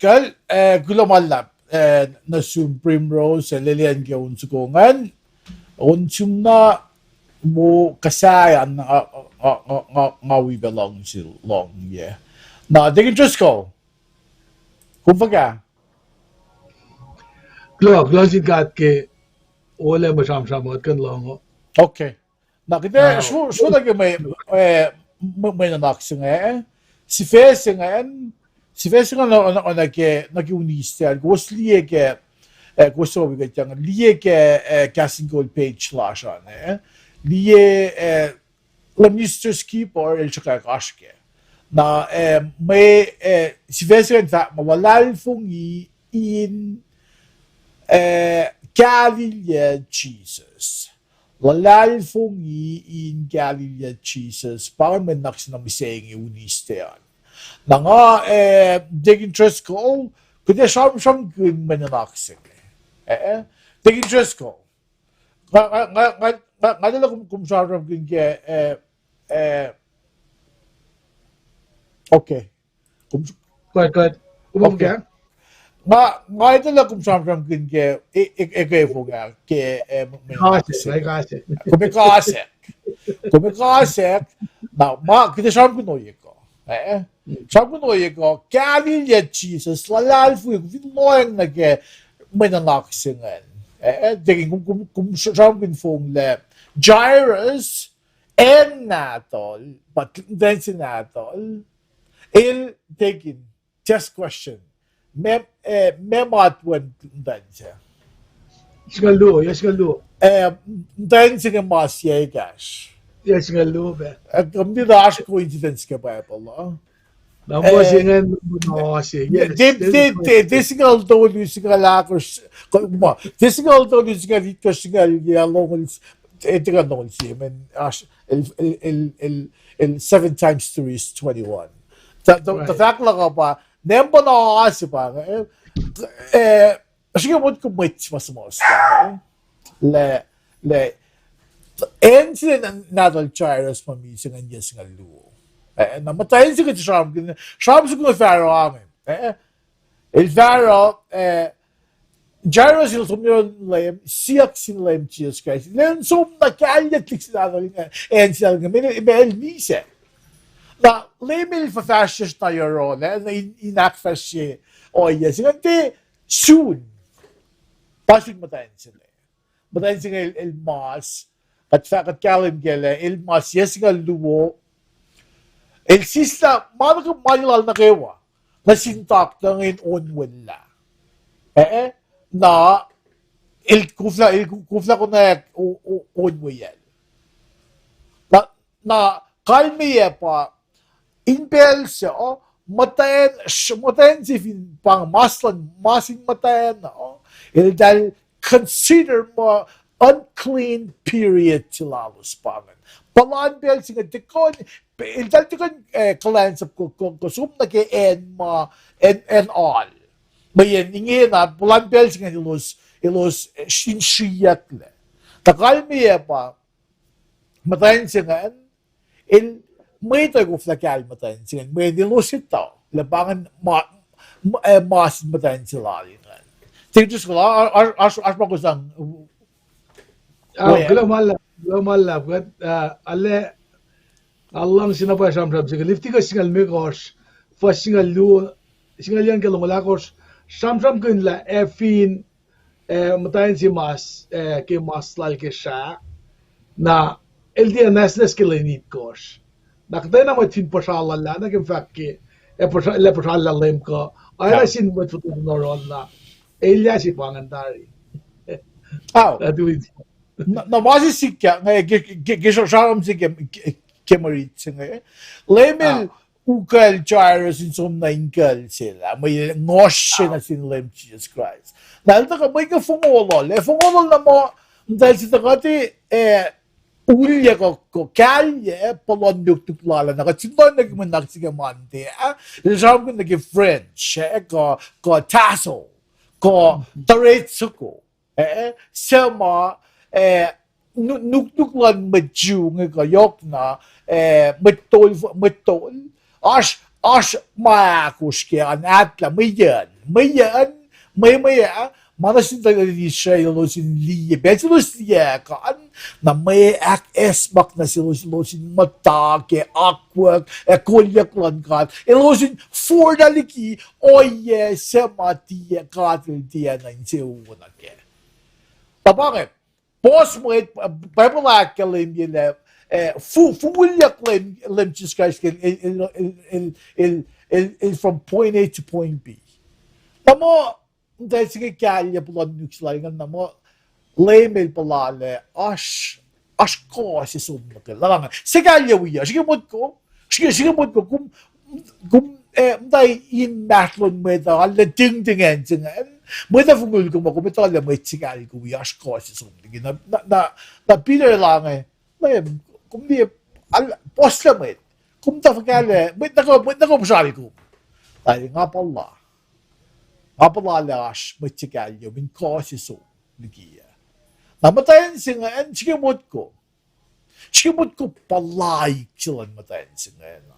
Kal, eh, kuloh ma luhlahp, eh, nuh sum Primrose, eh, leliyacn ke on soko ingacn, on sum na mo kasaya nga, nga, nga, nga wi pac luhngse lohng, yeah. Na, Deacon Driscoll, kom fuhkah? Kuloh, kuloh sin God ke olwelah mwe sramsram uh kuht kuh in lohng uh. Okay. Na kuht ac sro, sro nuh ke mwe, eh, mwe, mwe nuhnak se inge, sifac se ingacn, sifac se ingacn oacna, oacna ke, nuh ke Wednesday an, kowos liye ke, eh, kowos suc wi kuht yang, liye ke, eh, Kahs in Kol page lasr an, eh, liye, eh, Leum Mister Skipper el sruhkwack oasr kac. Na, eh, mwe, eh, sifac se ingacn fahk muh luhlahlfongi in, eh, kahlilyac Jesus. Luhlahlfongi in kahlilyac Jesus. Pa inge mwe nuhnak se na mihsenge Wednesday an. Na nga, eh, Deacon Driscoll, kuht ac sramsramkihn mwe nuhnak se inge. Eh, eh. Deacon Driscoll. Nga, nga, nga, nga, nga, nga etuh lah kom, kom sramsramkihn ke, eh, eh, okay. Kom, kuht, kuht, kom okay. Nga, nga etuh lah kom sramsramkihn ke, e, e, e, ke fong ah, ke, eh, me, me, kasack, me kasack. Kom kasack. Kom kasack. Na, ma, kuht ac sramsramkihn ohiyac kuh. Eh? Sramsramkihn ohiyac kuh, kahlilyac Jesus, luhlahlfongi, kom fin lohacng nuh ke mwe nuhnak se ingacn. Eh, Deacon, kom, kom, kom sramsramkihn fong lah Jairus, acn nahtuhl, pa muhtwacn se nahtuhl, el, Deacon, just question. Meac, eh, meac matwacn muhtwacn se? Singucul luo, yac singucul luo. Eh, muhtwacn se inge mas yac ekahsr. Yac singucul luo pac. Eh, kom tiac oasr coincidence ke Bible uh. Na muh se ingacn, na se, yes. Tiac singucul tolu, singucul ahkosr, ma, tiac singucul tolu, singucul itkohsr, singucul yac, longoul, eh, tiac kuh longoul sie, men, oasr, el, el, el, el, el seven times three is twenty-one. Tuh, tuh, tuh fahk luhk uh pa, number na se pa, eh, eh, srihke motko mwet ma suhmuhslah, eh, lah, lah, acn se nahtuhl Jairus ma misac ingacn yac singucul luo. Eh, na muhtwacn se kuht sramsramkihn, sramsramkihn Pharaoh ange, eh, el Pharaoh, eh, Jairus el som nuh yohrohl Leum, siyuck sin Leum Jisus Kraist. Leum som na kahlyac tuhlihk se nahtuhl inge, acn se nahtuhl inge, meac, meac el misac. Na Leum el fuhfahsryucsr na yohrohl, eh, na in, in ahkfahsrye ohiyac se ingacn tiac sun. Pa sun muhtwacn se inge. Muhtwacn se inge el, el mas, kuht fah, kuht kahlwem kac lah el mas yac singucul luo. El sislah ma nuh ke mani lal nuh kwewa nuh sin taktuh inge in onwelah. Eh, eh, na el koflah, el ko-, koflah konwacack o-, o-, onweyacl. Na, na kalmeyac pa in pacl se, uh, muhtwacn, muhtwacn se fin pa inge mas luhn, mas in muhtwacn, uh, eltahl consider muh unclean period se lalos pa ingacn. Puhlan pacl se inge tiac kuh in, eltahl tiac kuh in, eh, kuhlwacnsap kuh, kuh, kuh som nuh ke acn ma, acn, acn oal. Mweyen ingena, puhlan pacl se inge elos, elos, eh, in sriyucklac. Tuh kalmeyac pa, muhtwacn se ingacn, el mwet uh koflah kahl muhtwacn se ingacn, mweyen elos etuh lah pa ingacn ma, ma, eh, ma sin muhtwacn se lal ingacn. Tiac just kuh, oasr, oasr, oasr ma kosang. Ah, kuloh ma luhlahp, kuloh ma luhlahp, kuht, ah, arlac, nga luhngse na pwacye sramsram se inge, Leviticus singucul limekohsr, fuhs singucul luo, singucul yuh nuh ke longoul ahkosr, sramsramkihn lah ac fin, eh, muhtwacn se mas, eh, ke mas lal ke srah, na el tiac nwacsnwacs ke lwen itkohsr. Na kuhtwena mwet fin puhsra lal ah, na ke fahk ke, eh, puhsra, lah puhsra lal Leum kuh, oacna sin mwet fototo in oruh na, elyah se pa ingacn tari. Na, na ma se sikyak, eh, ke, ke, ke sra-, sramsram se ke, ke, ke mwe rit se inge. Leum el ukucl Jairus in som nuh inkucl se lah, mwe ngohsr se nuh sin Leum Jisus Kraist. Na el tuhkuh mwe ke fongolol, eh, fongolol na muh, muhtahl se tuhkuh tiac, eh, ulyac kuh, kuh kahlyac, eh, puhlan nuknuk lal ah, na kuht sun nuh ke mwe nuhnak se ke Monday, eh, el sramsramkihn nuh ke fringe, eh, kuh, kuh tassel, kuh thread soko. Eh, suc ma, eh, nu-, nuknuk luhn mwet Jew inge kuh yohkna, eh, mwet tol, mwet tol. Oasr, oasr ma ahkosr ke an ahtlah mweyen, mweyen, mwe, mwe, ah, ma nuh sin tuhlihk Israel elos in liye, pacl se elos liye kan, na mwe ahkacsmak nuh selos, elos in muhta ke akwuck ac kolyuck luhn God, elos in forlah liki ohiyac suc ma tiac God el tiacna insewowo nuh kac. Na pa inge, puhs mwet, Bible ahkkahlwemye lah, eh, fu-, fulyuck Leum, Leum Jisus Kraist el, el, el, el, el, el, el from point A to point B. Na muh, muhtwacn se inge kahlye puhlan nuhnak se lal ingacn, na muh Leum el puhla lah oasr, oasr kuh se som nuh kac. Lalange, se kahlye wi uh, srihke motko, srihke, srihke motko, kom, kom, eh, muhta inmahsrlon mwet uh, arlac tingting acn se ingacn, mwet uh fongul kom, kom etuh lah mwet se kahlye wi oasr kuh se som liki. Na, na, na, na Peter el inge, Leum, kom liye, puhslah mwet. Kom tuh fuhkah lah, mwet nuh kwewa, mwet nuh kwewa puhsral kom. Na nga puhla, nga puhla lah oasr mwet se kahlye in kuh se som liki uh. Na muhtwacn se ingacn, srihke motko, srihke motko puhlaik se luhn muhtwacn se ingacn.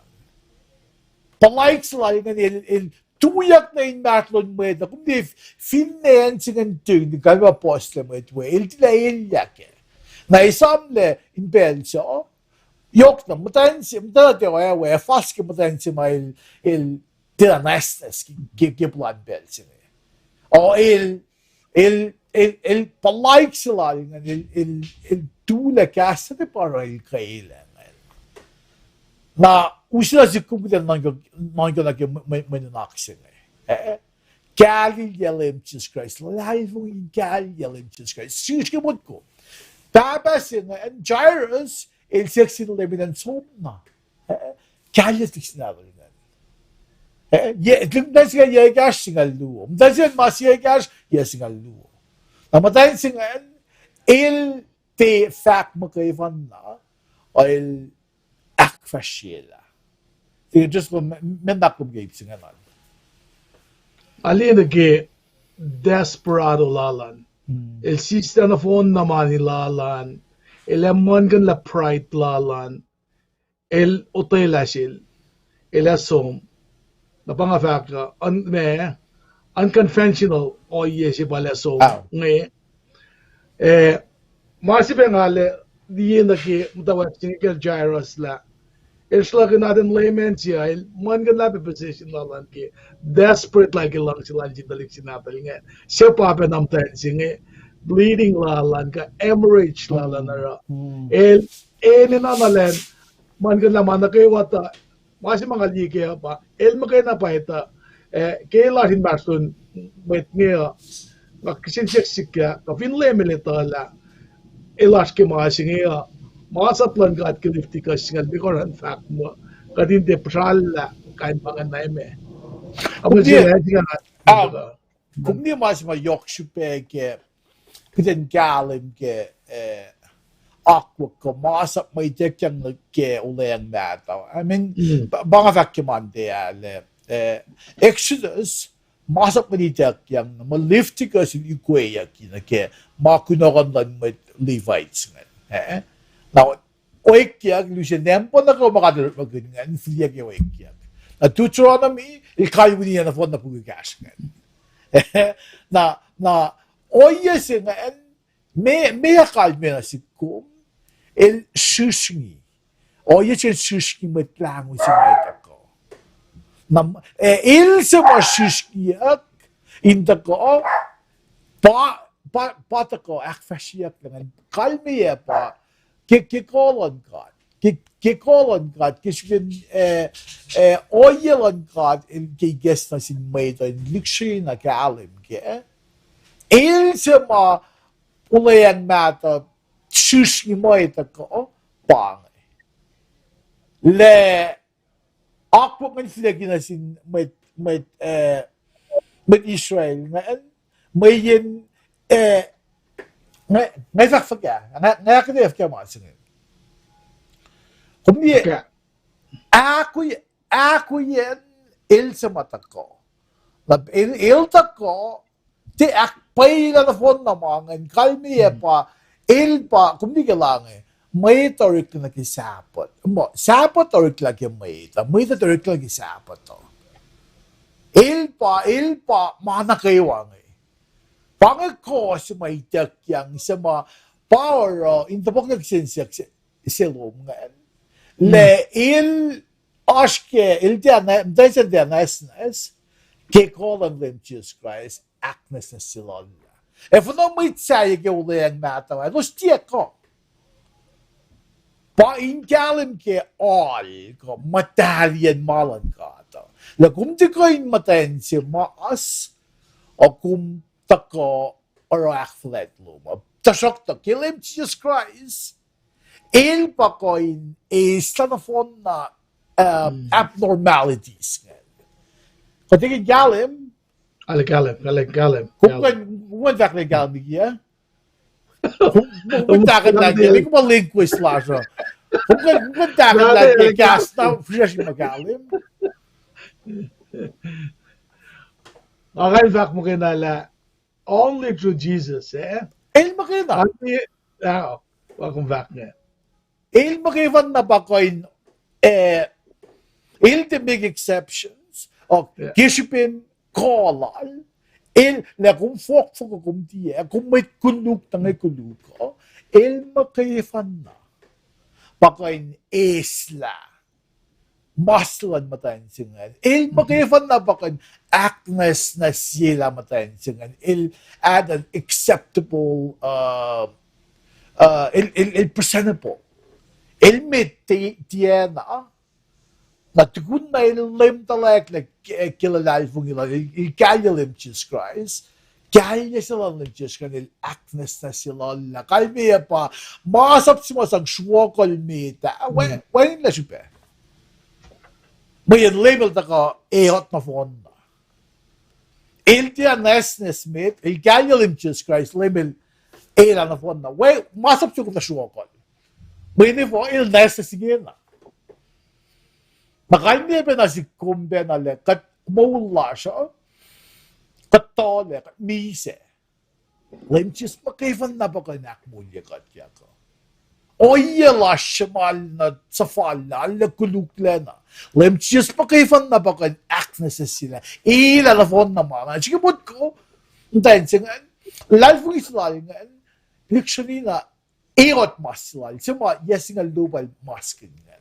Puhlaik se lal ingacn el, el tuyak nuh inmahsrlon mwet uh, kom liye, finne acn se ingacn tingting, kalmac puhslah mwet we, el tilac elyah kac. Na esamlah in pacl sac, yohk na muhtwacn se, muhtwacn se, eh, we, fas ke muhtwacn se ma el, el tilac nwacsnwacs ke, ke, ke puhlan pacl se inge. O el, el, el, el puhlaik se lal ingacn, el, el, el tulac kahs se pa oruh el kwelac ingacn. Na use na sik kom kuht in nuhnkuh, nuhnkuh nuh ke mwe, mwe, mwe nuhnak se inge. Eh, kahlilyac Leum Jisus Kraist, luhlahlfongi in kahlilyac Leum Jisus Kraist. Srihke motko, pahpah se ingacn, Jairus, el siyuck sin Leum in som na. Eh, kahlilyac tuhlihk sin nahtuhl ingacn. Eh, ye, tuhlihk muhtwacn se ingacn yac ekahsr singucul luo. Muhtwacn se ingacn mas yac ekahsr yac singucul luo. Na muhtwacn se ingacn, el tiac fahk muhkwena, el ahkfahsryelah. Tiac just kom, men na kom ke ip se ingacn. Arlac nuh ke desperado lal an. El sislah nohfohn na mani lal an. El ac muhlkuhnlah pride lal an. El otwelah sel, el ac som. Na pa nga fahk uh, un-, ma, unconventional ohiyac se pa el ac som inge. Eh, ma se pa nga liye nuh ke muhtwacwacack se inge kacl Jairus lah el sruhlahkihn atacn layman se uh, el muhlkuhnlah pac position lal an ke desperate lal ke luhngse lal sin tuhlihk sin nahtuhl ingacn. Suc pa pacna muhtwacn se inge, bleeding lal an kuh hemorrhage lal an oruh. El, el enenuh na elan muhlkuhnlah ma nuh kwewa tuh, ma se ma nga liye kac uh pa el muhkwena pa etuh, eh, ke el oasr inmahsrlon mwet inge uh, nga kihsen siyuck sikyak kuh fin Leum El etuh lah el oasr ke ma se inge uh, masap luhn God ke Leviticus singucul limekohsr an fahk muh kuht in tiac puhsrallah kain ma ingacn na emet. Kom liye ma se ma yohk srihpac ke kuht in kahlwem ke, eh, akwuck kuh masap ma ituckyang nuh ke olweacng mahtuh. I mean, pa, pa nga fahk ke Monday ah lah, eh, Exodus, masap ma ituckyang, na ma Leviticus in ikweyucki nuh ke ma kunohkohn luhn mwet Levites ingacn. Eh? Na, oekyuck, lusen nampa nuh kwewa ma God El orekmakihn ingacn, fihliyuck ac oekyuck. Na Deuteronomy, el kalweni nohfohn na puk ekahsr ingacn. Na, na, ohiyac se ingacn, me, meac kalmac nuh sihk kom, el srihsrngi. Ohiyac se el srihsrngi mwet lahngo se ma el tuhkuh. Na, eh, el se ma srihsrngiyuck in tuhkuh, pa, pa, pa tuhkuh ahkfahsryeyuck ingacn. Kalmeyac pa, ke, ke kuh luhn God. Ke, ke kuh luhn God, ke srihpen, eh, eh, ohiyac luhn God, el ke ikacs nuh sin mwet uh in lihksreni na kahlwem kac. El se ma olweacng mahtuh srihsrngi mwet uh kuh, pa inge. Lah akwuck ingacn fihliyucki nuh sin mwet, mwet, eh, mwet Israel ingacn, mweyen, eh, nga, nga fahk fuhkah, nga, nga ahkuhtweyac fuhkah ma se inge. Kom liye, ahkoeyacn el se ma tuhkuh. Na el, el tuhkuh, tiac ahkpwacyelah nohfohn na ma ingacn, kalmeyac pa, el pa, kom liye ke la inge, mwet uh oreklac nuh ke Sahpuht. Muh, Sahpuht uh oreklac ke mwet uh, mwet uh oreklac nuh ke Sahpuht uh. El pa, el pa ma nuh kwewa inge. Pa inge kuh se ma ituckyang se ma pa oruh in topuk nuh ke sensen se, se lom ingacn. Lah el oasr ke, el tiacna, muhtwacn se tiacna nwacsnwacs ke kuh luhn Leum Jisus Kraist, ahknwacsnwacs se lal ah. Ac finne mwet sahyac ke olweacng mahtuh ah, elos tiac kuh. Pa in kahlwem ke ahl kuh muhtahliyacn ma luhn God uh. Lah kom tiac kuh in muhtwacn se mas, ac kom tuhkuh oruh ahkfuhlwact lom uh. Tuhsruhktuh ke Leum Jisus Kraist, el pa kuh in eislah nohfohnna, uh, abnormalities ingacn. Kuht tiac kuh in kahlwem. Kahlwem, kahlwem, kahlwem, kom kuh in, kom kuh in fahk lah kahlwem liki ah. Kom, kom kuh in tahkuhnlah ke, kom kuh in linguist lasr uh. Kom kuh, kom kuh in tahkuhnlah ke kahs na fihsracsr ma kahlwem. Nga kuh in fahk muhkwena lah only through Jesus, eh? El muhkwena. Only, ah, pa kom fahk inge. El muhkwena pa kuh in, eh, el tiac make exceptions, uh, ke srihpen kuh lal, el, lah kom fohkfohk uh kom tiac, kom mwet koluk, tuh inge koluk uh, el muhkwena pa kuh in eislah ma se luhn muhtwacn se ingacn. El muhkwena pa kuh in ahknwacsnwacsyelah muhtwacn se ingacn. El add an acceptable, uh, uh, el, el, el presentable. El met ti-, tiacna, na tukun na el leum tuhlac ke, ke luhlahlfongi lal, el, el kahlye Leum Jisus Kraist, kahlye se luhn Leum Jisus Kraist, el ahknwacsnwacsye lal ah. Kalmeyac pa, masap se ma sang sruokuhl met ah, wacngihnlac srihpac. Mweyen Leum el tuhkuh eot nohfohnna. El tiac nwacsnwacs met, el kahlye Leum Jisus Kraist, Leum el elah nohfohnna. Wacngihn masap se kom na sruokuhl. Mweyen efuh el nwacsnwacs ingena. Na kalmeyac pacna sihk kom pacna lah kuht moul lasr uh, kuht tuhlac, kuht misac. Leum Jisus muhkwena pa kuh in ahkmoulye kuht, kuh ohiyac lasr suhmaht na suhfal na, arlac koluklac na. Leum Jisus muhkwena pa kuh in ahknwacsnwacsyelah, elah nohfohnna ma na. Srihke motko, muhtwacn se ingacn, luhlahlfongi se lal ingacn, lihksreni na eot mas se lal, se ma yac singucul luo pa el maskihn ingacn.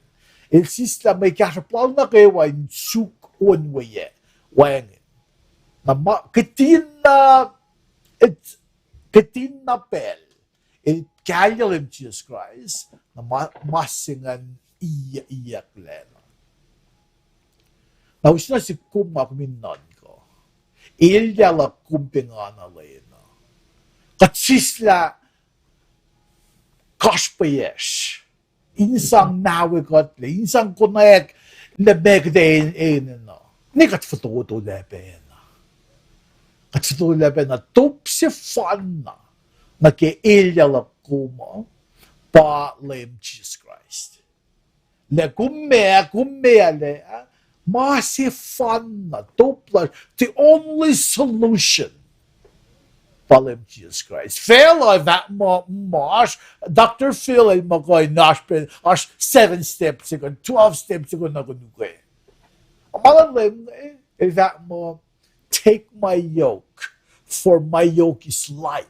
El sislah mwe kahsruhp lal nuh kwewa in suk on weyac, wacngihn. Na ma, kihtin na, kihtin na pacl el kahlye Leum Jisus Kraist, na ma, ma se ingacn iyucklac na. Na use na sihk kom ma kom in nuhnkuh, elyah luhk kom pa nga na lwen uh. Kuht sislah kasrpacsr in sang nawe kuhtlac, in sang konwacack lah meac kuht enenuh. Ne kuht fototolac pacna. Kuht fototolac pacna. Top sefanna nuh ke elyah luhk kom uh pa Leum Jisus Kraist. Lah kom meac, kom meac lah, ma sefanna, top lasr, the only solution pa Leum Jisus Kraist. Facluh fahk muh, muh oasr, Doctor Phil el muh kuh in oasr pacl, oasr seven steps se kuh, twelve steps se kuh nuh ke nuh ke. Ma luhn Leum, eh, el fahk muh, take my yoke, for my yoke is light.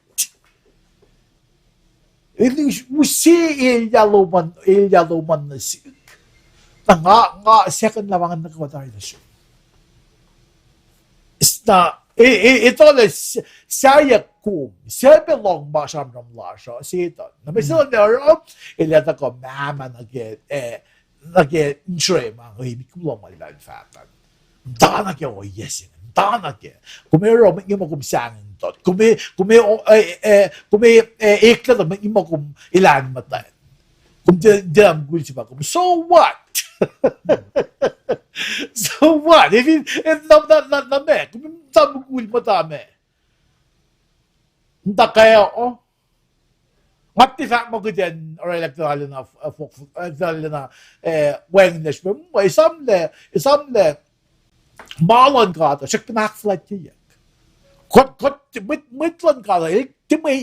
El use elyah lom an, elyah lom an nuh sihk. Na nga, nga second lah ma nga nuh kwewa tari nuh sum. Na, e, e, etuh lah sahyac kom, sahp lohng ma sramsram lasr uh, Setuhn. Na mwe Setuhn el oruh, el ac tuhkuh mahmah nuh ke, eh, nuh ke insrema inge, met kom lohng ma luhlahp fahk an. Muhta nuh ke ohiyac se inge, muhta nuh ke. Kom ac oruh mwet inge muh kom sahngweng tot. Kom ac, kom ac, eh, eh, kom ac, eh, eklac tuh mwet inge muh kom elan muhtwacn. Kom tiac, tiac mukul se pa kom. So what? So what? If you, if na, na, na, na meac, kom muhta mukul muhta meac. Muhta kac uh. Nga tiac fahk muh kuht in orwaclah tuh arulacna, eh, fok-, eh, tuh arulacna, eh, wacngihnlac srihpac. Muh, esamlac, esamlac, ma luhn God uh srackna ahkfuhlwactyeyuck. Kuht, kuht, mwet, mwet luhn God uh, el tiac mwe,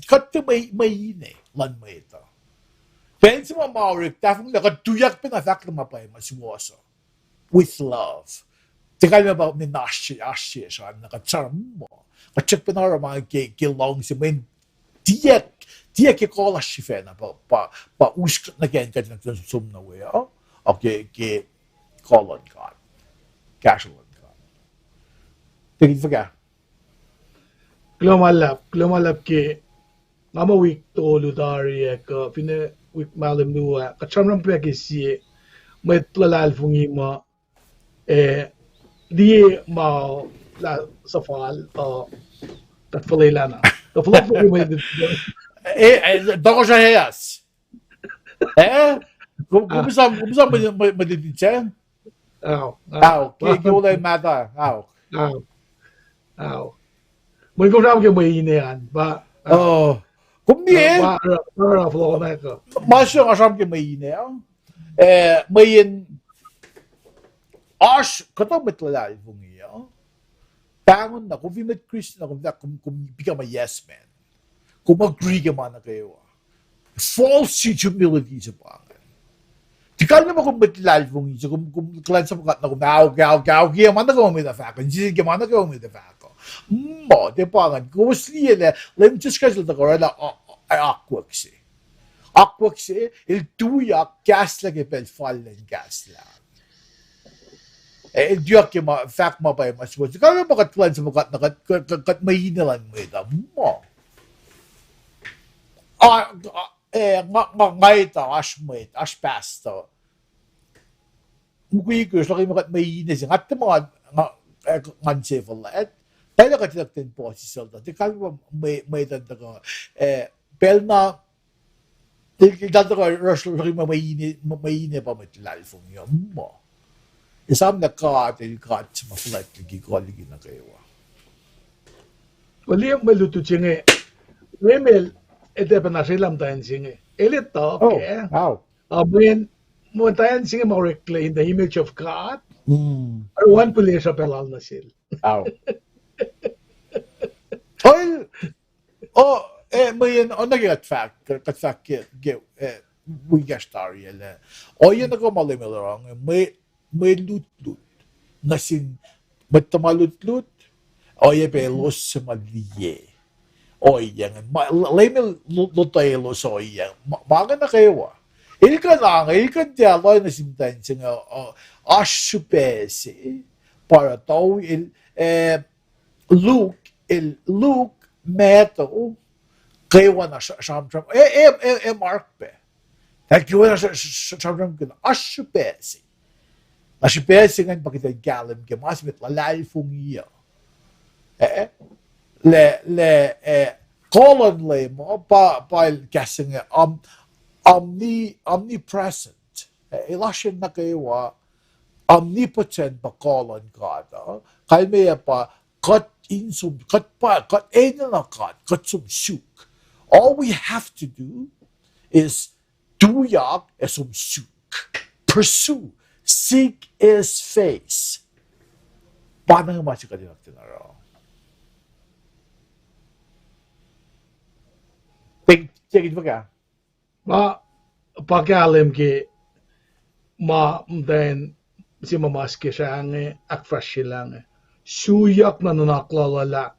kuht tiac mwe, mwe ine luhn mwet uh. Pacl se ma ma orek tahfonglac, kuht tuyak pacna fahk lah ma pwacye ma suwohs uh. With love. Tiac kalmac pa mwe oasr, oasr sesr an, na kuht sramsram muh kuht srack pacna oruh ma ke, ke luhngse mweyen tiac, tiac ke kuh lasr sifacna pa, pa, pa us kuht nuh ke acn kuht in som nuh we uh, uh, ke, ke kuh luhn God, kahsruh luhn God. Tikin fuhkah? Kuloh ma luhlahp, kuloh ma luhlahp ke nga muh wik tolu tari ac kuh, finne wik mahlwem luo ah, kuht sramsram pac ke sie mwet luhlahlfongi ma, eh, liye ma lah suhfal, uh, kuht fuhlwelah na. Kuht fohlohk ke mwet, eh, eh, tohkohsrahi ah. Eh? Kom, kom, ah, esam, kom esam mwe, mwe, mwe luti se? Ao, ao. Ao, ke, ke olwelah mahtuh, ao. Ao. Ao. Mweyen kom sram ke mwe ine an, pa, ao. Oh. Kom liye? Pa, pa, pa, pa, fohlohk na kuh. Ma se nga sram ke mwe ine, ah. Eh, mweyen oasr, kuhtuh mwet luhlahlfongi, ah. Pahngon na, kom fin mwet Christian na, kom, kom, kom become a yes man. Kom agree ke ma nuh kwewa. False humility se pa ingacn. Tiac kalmac ma kom mwet luhlahlfongi se, kom, kom kuhlwacnsapuh God na kom aok, aok, aok, ke ma nuh kwewa mwet uh fahk uh, insese ke ma nuh kwewa mwet uh fahk uh. Muh, tiac pa ingacn, kowos liye lah Leum Jisus Kraist el tuhkuh orwaclah, a, a, akwuck se. Akwuck se, el tuyak kahslah ke pacl fal lacn kahslah. Eh, el tuyak ke ma, fahk ma pwacye ma suwohs. Kalmac ma kuht kuhlwacnsapuh God na kuht, kuht, kuht, kuht mwe ine luhn mwet uh. Muh. A, a, eh, nga, nga, nga etuh, oasr mwet, oasr pastor. Mukwikwi, sruhkihn ma kuht mwe ine se, nga tiac ma, nga, eh, ngan se fuhlwact. Pacl kuht etuh kuht in puhsisacl tuh, tiac kalmac mwe, mwet an tuhkuh, eh, pacl na, el, el tuhkuh, oruh sruhkihn ma mwe ine, mwe ine pa mwet luhlahlfongi uh, muh. Esam lah God, el God se ma fuhlwact liki kuh liki nuh kwewa. Well, liye mwe lutlut se inge, Leum el, el tiac pacna srelah muhtwacn se inge. El etuh kac. Mweyen, muhtwacn se inge ma oreklac in the image of God. Oruh Leum pihlesruh pac lal nuh sel. Oil, o, eh, mweyen, oacna ke kuht fahk, kuht fahk ke, ke, eh, wik ekahsr tari ah lah, ohiyac nuh kwewa ma Leum el oruh inge, mwe, mwe lutlut nuh sin mwet tuhma lutlut, oacyacpac elos suc ma liye. Ohiyac inge, ma, Leum el lo-, lotwelos ohiyac, ma, ma inge nuh kwewa. El kuh na inge, el kuh in tiac lohacng nuh sin muhtwacn se inge, uh, oasr srihpac se, pa oruh tui el, eh, Luke, el, Luke, Matthew, kwewana sra-, sramsram, eh, eh, eh, eh, Mark pac. Ac kwewana sra-, sra-, sramsram kwewana, oasr srihpac se. Na srihpac se ingacn pa kuht in kahlwem ke ma se mwet luhlahlfongi uh. Eh, lah, lah, eh, kuh luhn Leum uh, pa, pa el kahs se inge, om-, omni-, omnipresent. Eh, el oasr nuh kwewa, omnipotent pa kuh luhn God uh. Kalmeyac pa kuht in som, kuht pa, kuht enenuh God, kuht som suk. All we have to do is tuyak ac som suk. Pursue, seek his face. Pa inge ma se kuht in oruh. Thank, thank you, fuhkah. Ma, pa kahlwem ke ma muhtwacn se ma mas ke srah inge ahkfahsryelah inge. Suyak na nuhnak lal uh lah,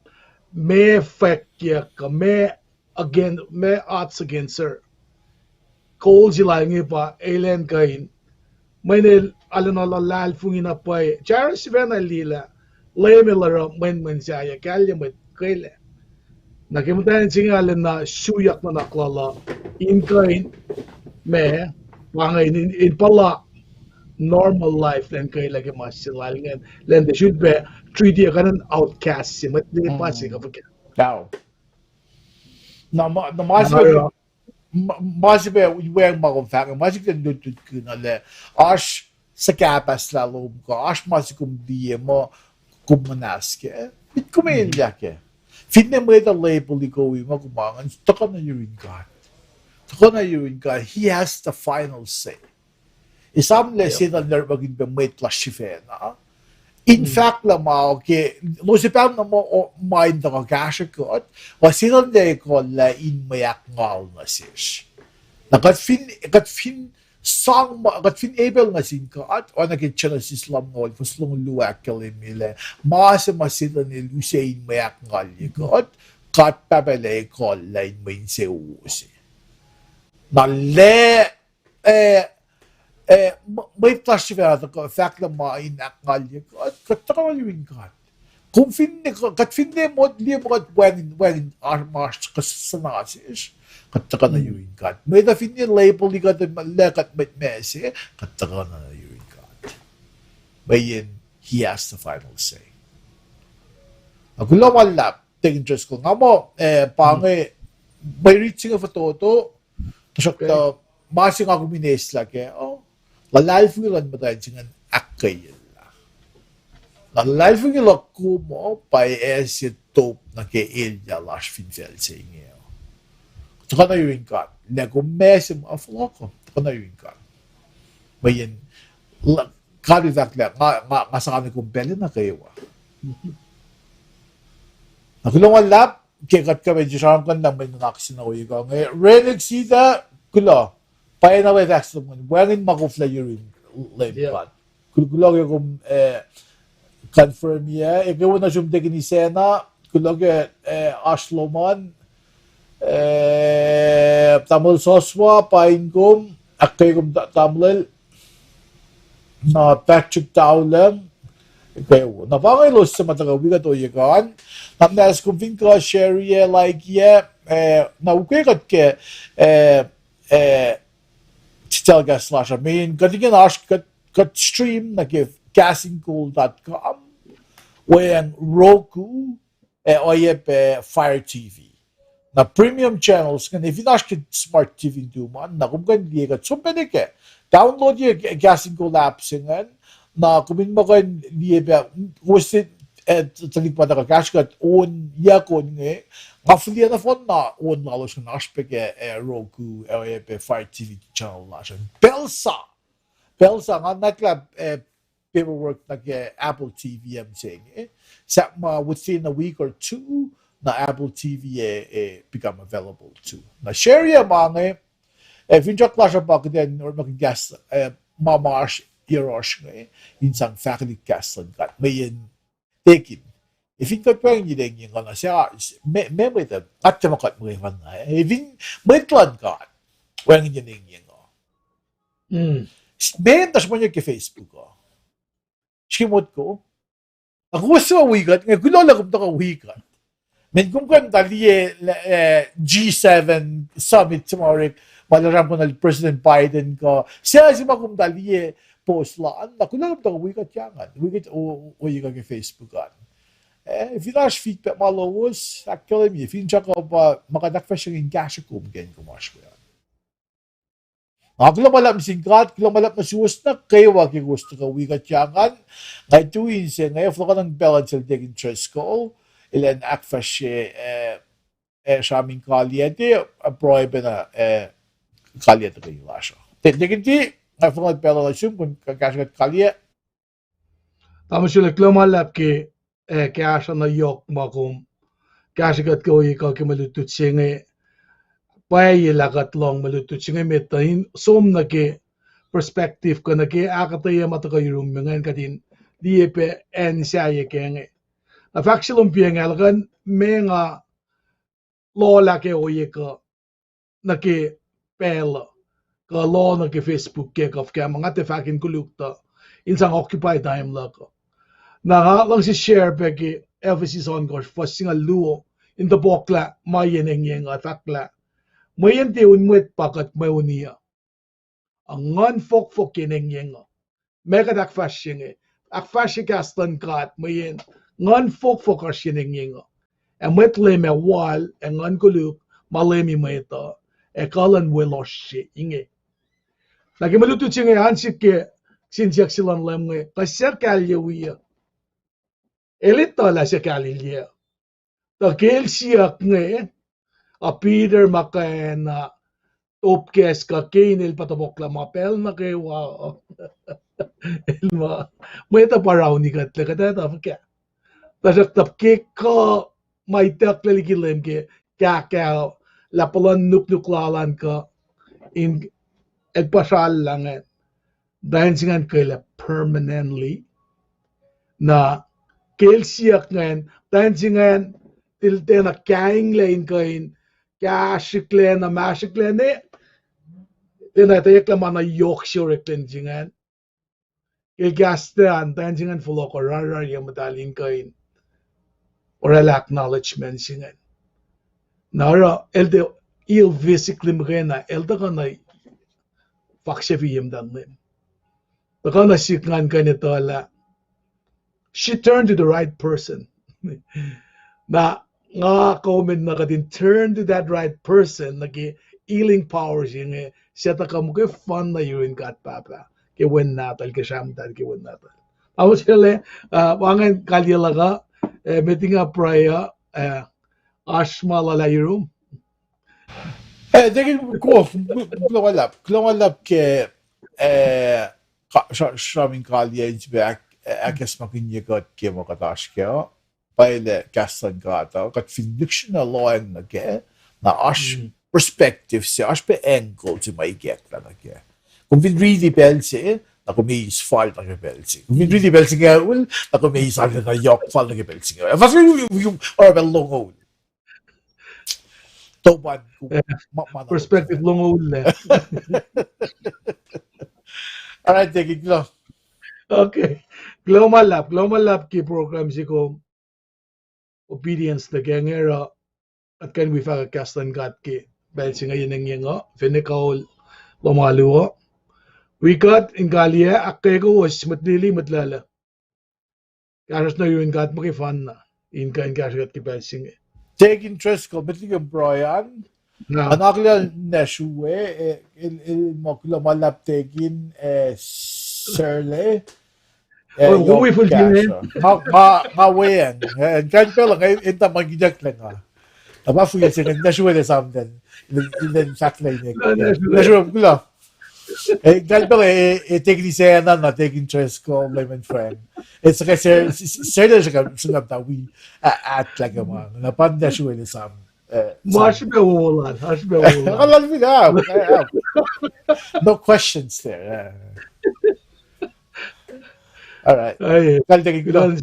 meac fwackyuck kuh meac again, meac odds against her. Kol se lal inge pa elan kuh in, mweyen el arulacna luhlahlfongi na pwacye. Jairus sifacna liye lah Leum el oruh mwenmwen sahyac, kahlye mwet kwelac. Na ke muhtwacn se inge arulacna suyak nuhnak lal uh in kuh in, ma, pa inge in, in, in puhla normal life elan kwelac ke ma se lal ingacn, elan tiac sulpac treat-i kain in outcast se, mwet lepa se kuh fuhkah. Na ma, na ma se, ma, ma se pac weacng ma kom fahk, ma se kuht in lutlutkihn uh lah, oasr suhkahpahslah lom kuh oasr ma se kom liye muh kom muhnahs kac, met kom elyah kac. Finne mwet uh label-i kom muh kom ma ingacn, tuhkuh nuh yurin God. Tuhkuh nuh yurin God. He has the final say. Esam lah Setuhn el orekmakihn pac mwet lasr sifacna in fahk lah ma ke, elos ac pahngon muh ma in tuhkuh kahsrwe kuht, pa Setuhn el ekuhllah in mwe ahkngal nuh sesr. Na kuht fin, kuht fin sang ma, kuht fin epel nuh sin God, oacna ke Genesis lumngaul, fuhs longoul luo ahkkahlwemye lah ma se ma Setuhn el use in mwe ahkngalye kuht, God Pahpah el ekuhllah in mwe insewowo se. Na lah, eh, eh, m-, mwet lasr sifacna tuhkuh fahk lah ma in ahkngalye kuht, kuht tuhkuh nuh yurin God. Kom finne, kuht finne mot liye ma kuht wacngihn, wacngihn oasr ma oasr kuh suhna sesr, kuht tuhkuh nuh yurin God. Mwet uh finne label-i kuht lah kuht mwet meac se, kuht tuhkuh nuh yurin God. Mweyen He has the final say. Na kuloh ma luhlahp, Deacon Driscoll, nga muh, eh, pa inge, mwe rit se inge fototo, tuhsruhktuh ma se nga kom in eislah kac, oh, luhlahlfongi luhn muhtwacn se ingacn ahkkweyacllah. Na luhlahlfongi luhk kom uh pa ac se top nuh ke elyah lasr fin facl se inge uh. Tuhkuh nuh yurin God, lah kom meac se ma fohlohk uh, tuhkuh nuh yurin God. Mweyen, God el fahk lah nga, nga, nga sang kom pacl nuh kwewa. Na kuloh ma luhlahp, ke kuht kuh in sramsramkihn lah mwe nuhnak se na ohiyac kuh inge, Renik Sita, kuloh. Pwacyena we fahk sum, wacngihn ma koflah yurin Leum God. Kul-, kuloh ke kom, eh, confirm-i, eh, eke wo nuh sum Deacon Isacna, kuloh ke, eh, oasr lom an, eh, Tamuhlwel Soswa, paing kom, ahkkweye kom ta-, tamuhlwel, na Patrick Taulung, eke wo. Na pa inge elos suc ma tuhkuh wi kuht ohiyac kuh an, na muhnahs kom fin kuh share-i, like-i, eh, na ukwe kuht ke, eh, eh, telecast lasr uh, mweyen kuht ingena oasr kuht, kuht stream nuh ke kahs in kol dot com, weacng Roku, ac oacyacpac Fire T V. Na premium channels ingacn, fin oasr ke smart T V in tuman, na kom kuh in liye kuht som pacna ke. Download-i kahs in kol app se ingacn, na kom in muh kuh in liye pac, kowos, eh, tuhlihk ma tuhkuh kahsruh kuht on yac on inge, nga fihliyac nohfohn na on lalos ingacn oasr pac ke, eh, Roku, ac oacyacpac Fire T V channel lasr an. Pacl sa, pacl sa nga nwacklah, eh, paperwork nuh ke Apple T V mihsenge. Sahp ma within a week or two, na Apple T V ac, eh, become available too. Na share-i ma inge, eh, finsrak lasr uh pa kuht in orekmakihn kahs, eh, ma ma oasr yohrohsr inge, in sang fahkwelihk kahs luhn God. Mweyen, Deacon, ac fin kuht wacngihnlac engyeng uh na se, ah, meac, meac mwet uh, nga tiac muh kuht muhkwena, ac fin mwet luhn God wacngihnlac engyeng uh, meac tuhsruhk ma ke Facebook uh, srihke motko, na kowos suc wi kuht inge, kuloh lah kom tuhkuh wi kuht. Mweyen kom kuh in tuh liye, eh, G seven summit se ma orek, ma el sramsramkihn President Biden kuh, suc se ma kom tuh liye post lal an, na kuloh lah kom tuhkuh wi kuht ingacn, wi kuht o-, ohiyac kuh ke Facebook an. Eh, fin oasr feedback ma lowos, ahkkahlwemye, finsrak uh pa ma kuht ahkfahsrye in kahsruh kom ke kom oasr we an. Nga kuloh ma luhlahp nuh sin God, kuloh ma luhlahp nuh suwos nuh kwewa ke kowos tuhkuh wi kuht ingacn. Nga tui inse inge, fohlohkohnacng pacl luhn sel Deacon Driscoll, elan ahkfahsrye, eh, eh, sramsram in kaliyac, eh, pruhe pacna, eh, kaliyac tuhkweni lasr uh. Deacon T, nga fohlohkohnacng pacl uh nuh sum, kom kahsruh kuht kaliyac. Tamuhlwel, kuloh ma luhlahp ke, eh, kahsruh na yohk ma kom kahsruh kuht ke ohiyac kuh ke mwe lutlut se inge. Pwacye lah kuht lohng mwe lutlut se inge met uh in som nuh ke perspective kuh nuh ke ahkuhtweyac ma tuhkuh yurum ingacn kuht in liye pac acn sahyac kac inge. Na fahk se lom pa inge, luhkuhn meac nga lohlah ke ohiyac kuh nuh ke pacl uh, kuh loh nuh ke Facebook ke kuh fuhkah ma nga tiac fahk in koluk tuh in sang occupy time luhk uh. Na nga luhngse share pac ke Ephesus ohnkohsr fuhs singucul luo, in tohpohklah ma yen engyeng uh, fahk lah, mweyen tiac un mwet pa kuht mweuni uh, a nguhn fohkfohk yen engyeng uh. Ma kuht ahkfahsrye inge, ahkfahsrye kahs luhn God mweyen nguhn fohkfohk oasr yen engyeng uh, ac mwet leum ac wal ac nguhn koluk ma leumi mwet uh, ac kuh luhn weloh se inge. Na ke mwe lutlut se inge an sik ke, sin siyuck se luhn Leum inge, kuh suc kahlye wi uh? El etuh lah suc kahlye. Tuh ke el siyuck inge, a Peter ma kena top kahs kuh ke in el pa tohpohklah ma pacl nuh kwewa, el ma, mwet uh pa rauni kuhtlac, kuht etuh fuhkah. Tuhsruhktuh ke kuh ma itucklac liki Leum ke kahkah, lah puhlan nuknuk lal an kuh in, el puhsrallah ingacn, muhtwacn se ingacn kwelac permanently. Na ke el siyuck ingacn, muhtwacn se ingacn, el tiacna kainglac in kuh in kahsrihklac na mahsrihklac ne, tiacna etuh eklac ma na yohk se oreklac nuh se ingacn. El kahs tuh an, muhtwacn se ingacn fohlohk orarrar ye muhtahl in kuh in oraclah acknowledgement se ingacn. Na oruh el tiac ill physically muhkwena, el tuhkuh na faksafi ye muhtahl Leum. Tuhkuh na sik ngan kuh in etuh lah she turned to the right person. Na nga comment na kuht in turn to that right person nuh ke healing power se inge, suc tuhkuh muhkwena nuh yurin God Pahpah ke Wen Nahtuhl, ke sramtahl ke Wen Nahtuhl. Tamuhlwel, uh, wacngihn kalyei luhk uh, uh, met nga pruhe uh, uh, oasr ma luhlahp yurum. Eh, tekin kof, kuloh ma luhlahp, kuloh ma luhlahp ke, eh, sra-, sramsram in kalyei in sifilpac ahk-, ahkacsmakihnye kuht ke ma kuht oasr kac uh. Pwacye lah kahs luhn God uh, kuht fin lihksreni lohacng nuh kac, na oasr perspective se, oasr pac angle se ma ikacklah nuh kac. Kom fin riti pacl se, na kom eis fal nuh ke pacl se. Kom fin riti pacl se inge ul, na kom eis arulacna yohk fal nuh ke pacl se inge. Fas, oruh pacl longoul. Topan, perspective longoul lac. All right, tekin, kuloh. Okay. Kuloh ma luhlahp, kuloh ma luhlahp ke program se kom Obedience nuh ke inge oruh kuht kuh in wi fahkwack kahs luhn God ke pacl se inge, yen engyeng uh, fin ekuh lom alu uh. Wi kuht in kalyei, ahkkweye kowos, mwet lili, mwet luhluh. Kahsruhsr nuh yurin God muhkwena in kuh in kahsrwe kuht ke pacl se inge. Tekin Driscoll, met liki pruhe an. Nga akihlen nuh sum, eh, el, el muh kuloh ma luhlahp tekin, eh, Serle. Nga, nga weacng, eh, kalpacl inge, enta ma kinyucklac nga. Na pa fihliyac se inge, nuh sum el esam ten, el, el fahk lah ine. Nuh sum, kuloh. Eh, kalpacl, eh, eh, tekin Isacna, na tekin Driscoll, Layman Frank. Eh, suk, Serle suk, suk muhta wi, ah, ahtlah ke ma. Na pa nuh sum el esam. Eh, ma srihpac wo lal, ma srihpac wo lal. Nga lal fin, ah, no questions there. All right. Kal tekin, kuloh.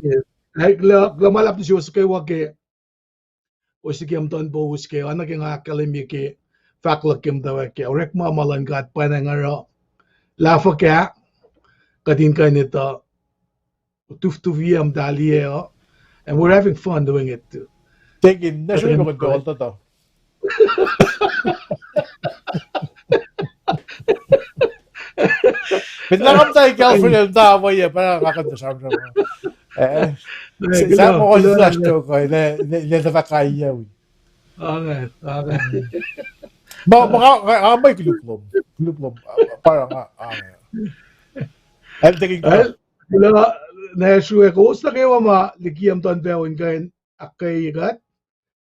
Kuloh ma luhlahp nuh suwos kwewa ke oasr liki muhtuhn powos ke, oacna ke nga ahkkahlwemye ke fahk luhk ke muhtwacwacack ke, orekma ma luhn God pacna nga oruh lah fuhkah kuht in kuh in etuh tuftufiyac muhtahl uh, and we're having fun doing it too. Tekin, nuh sum el pacl toto. Fin na kom ta girlfriend el ta ma ye pa nga kuh in sramsram. Eh, sa mo lasr to ko le, le, le ta fahk ah yawi. Ange, ange. Ma, ma, nga, nga, nga mwe koluk lom, koluk lom, pa nga, ange. El tekin, kuloh, nuh sum kowos nuh kwewa ma liki muhtuhn pac in kuh in ahkkweye kuht,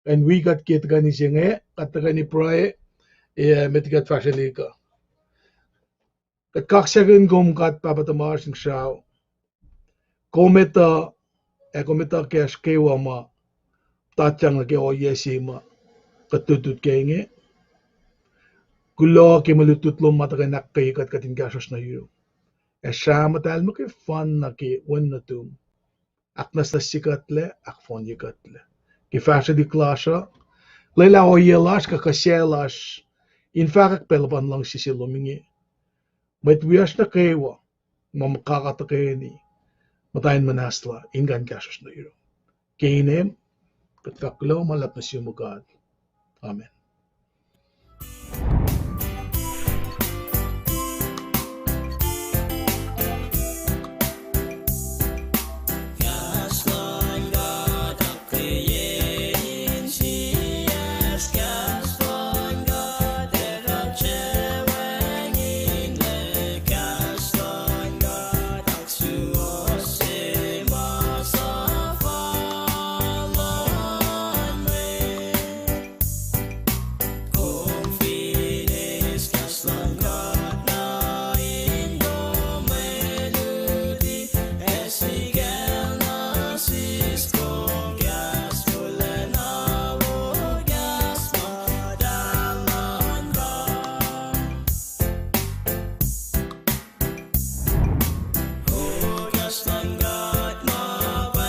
in wi kuht ke tuhkweni se inge, kuht tuhkweni pruhe, eh, met kuht fahsrwelihk uh. Kuht kaksakihn kom God Pahpah tuhmasr Inkuhsrao. Kom etuh, ac kom etuh kacsr kwewa ma tatyang nuh ke ohiyac se ma kuht lutlut ke inge. Kuloh ke mwe lutlut lom ma tuhkweni ahkkweye kuht, kuht in kahsruhsr nuh yurum. Ac srah muhtahl muhkwena ke wen nuhtum. Ahknwacsnwacsye kuhtlac, ahkfohnye kuhtlac. Ke fahsrwelihk lasr uh, lwelah ohiyac lasr kuh kuhsac lasr in fahkwack pacl luhpan luhngse se lom inge. Mwet wiyacsr nuh kwewa ma muhkahkah tuhkweni muhta in muhnahslah in kuh in kahsruhsr nuh yurum. Ke inem, kuht fahk kuloh ma luhlahp nuh sum God. Amen.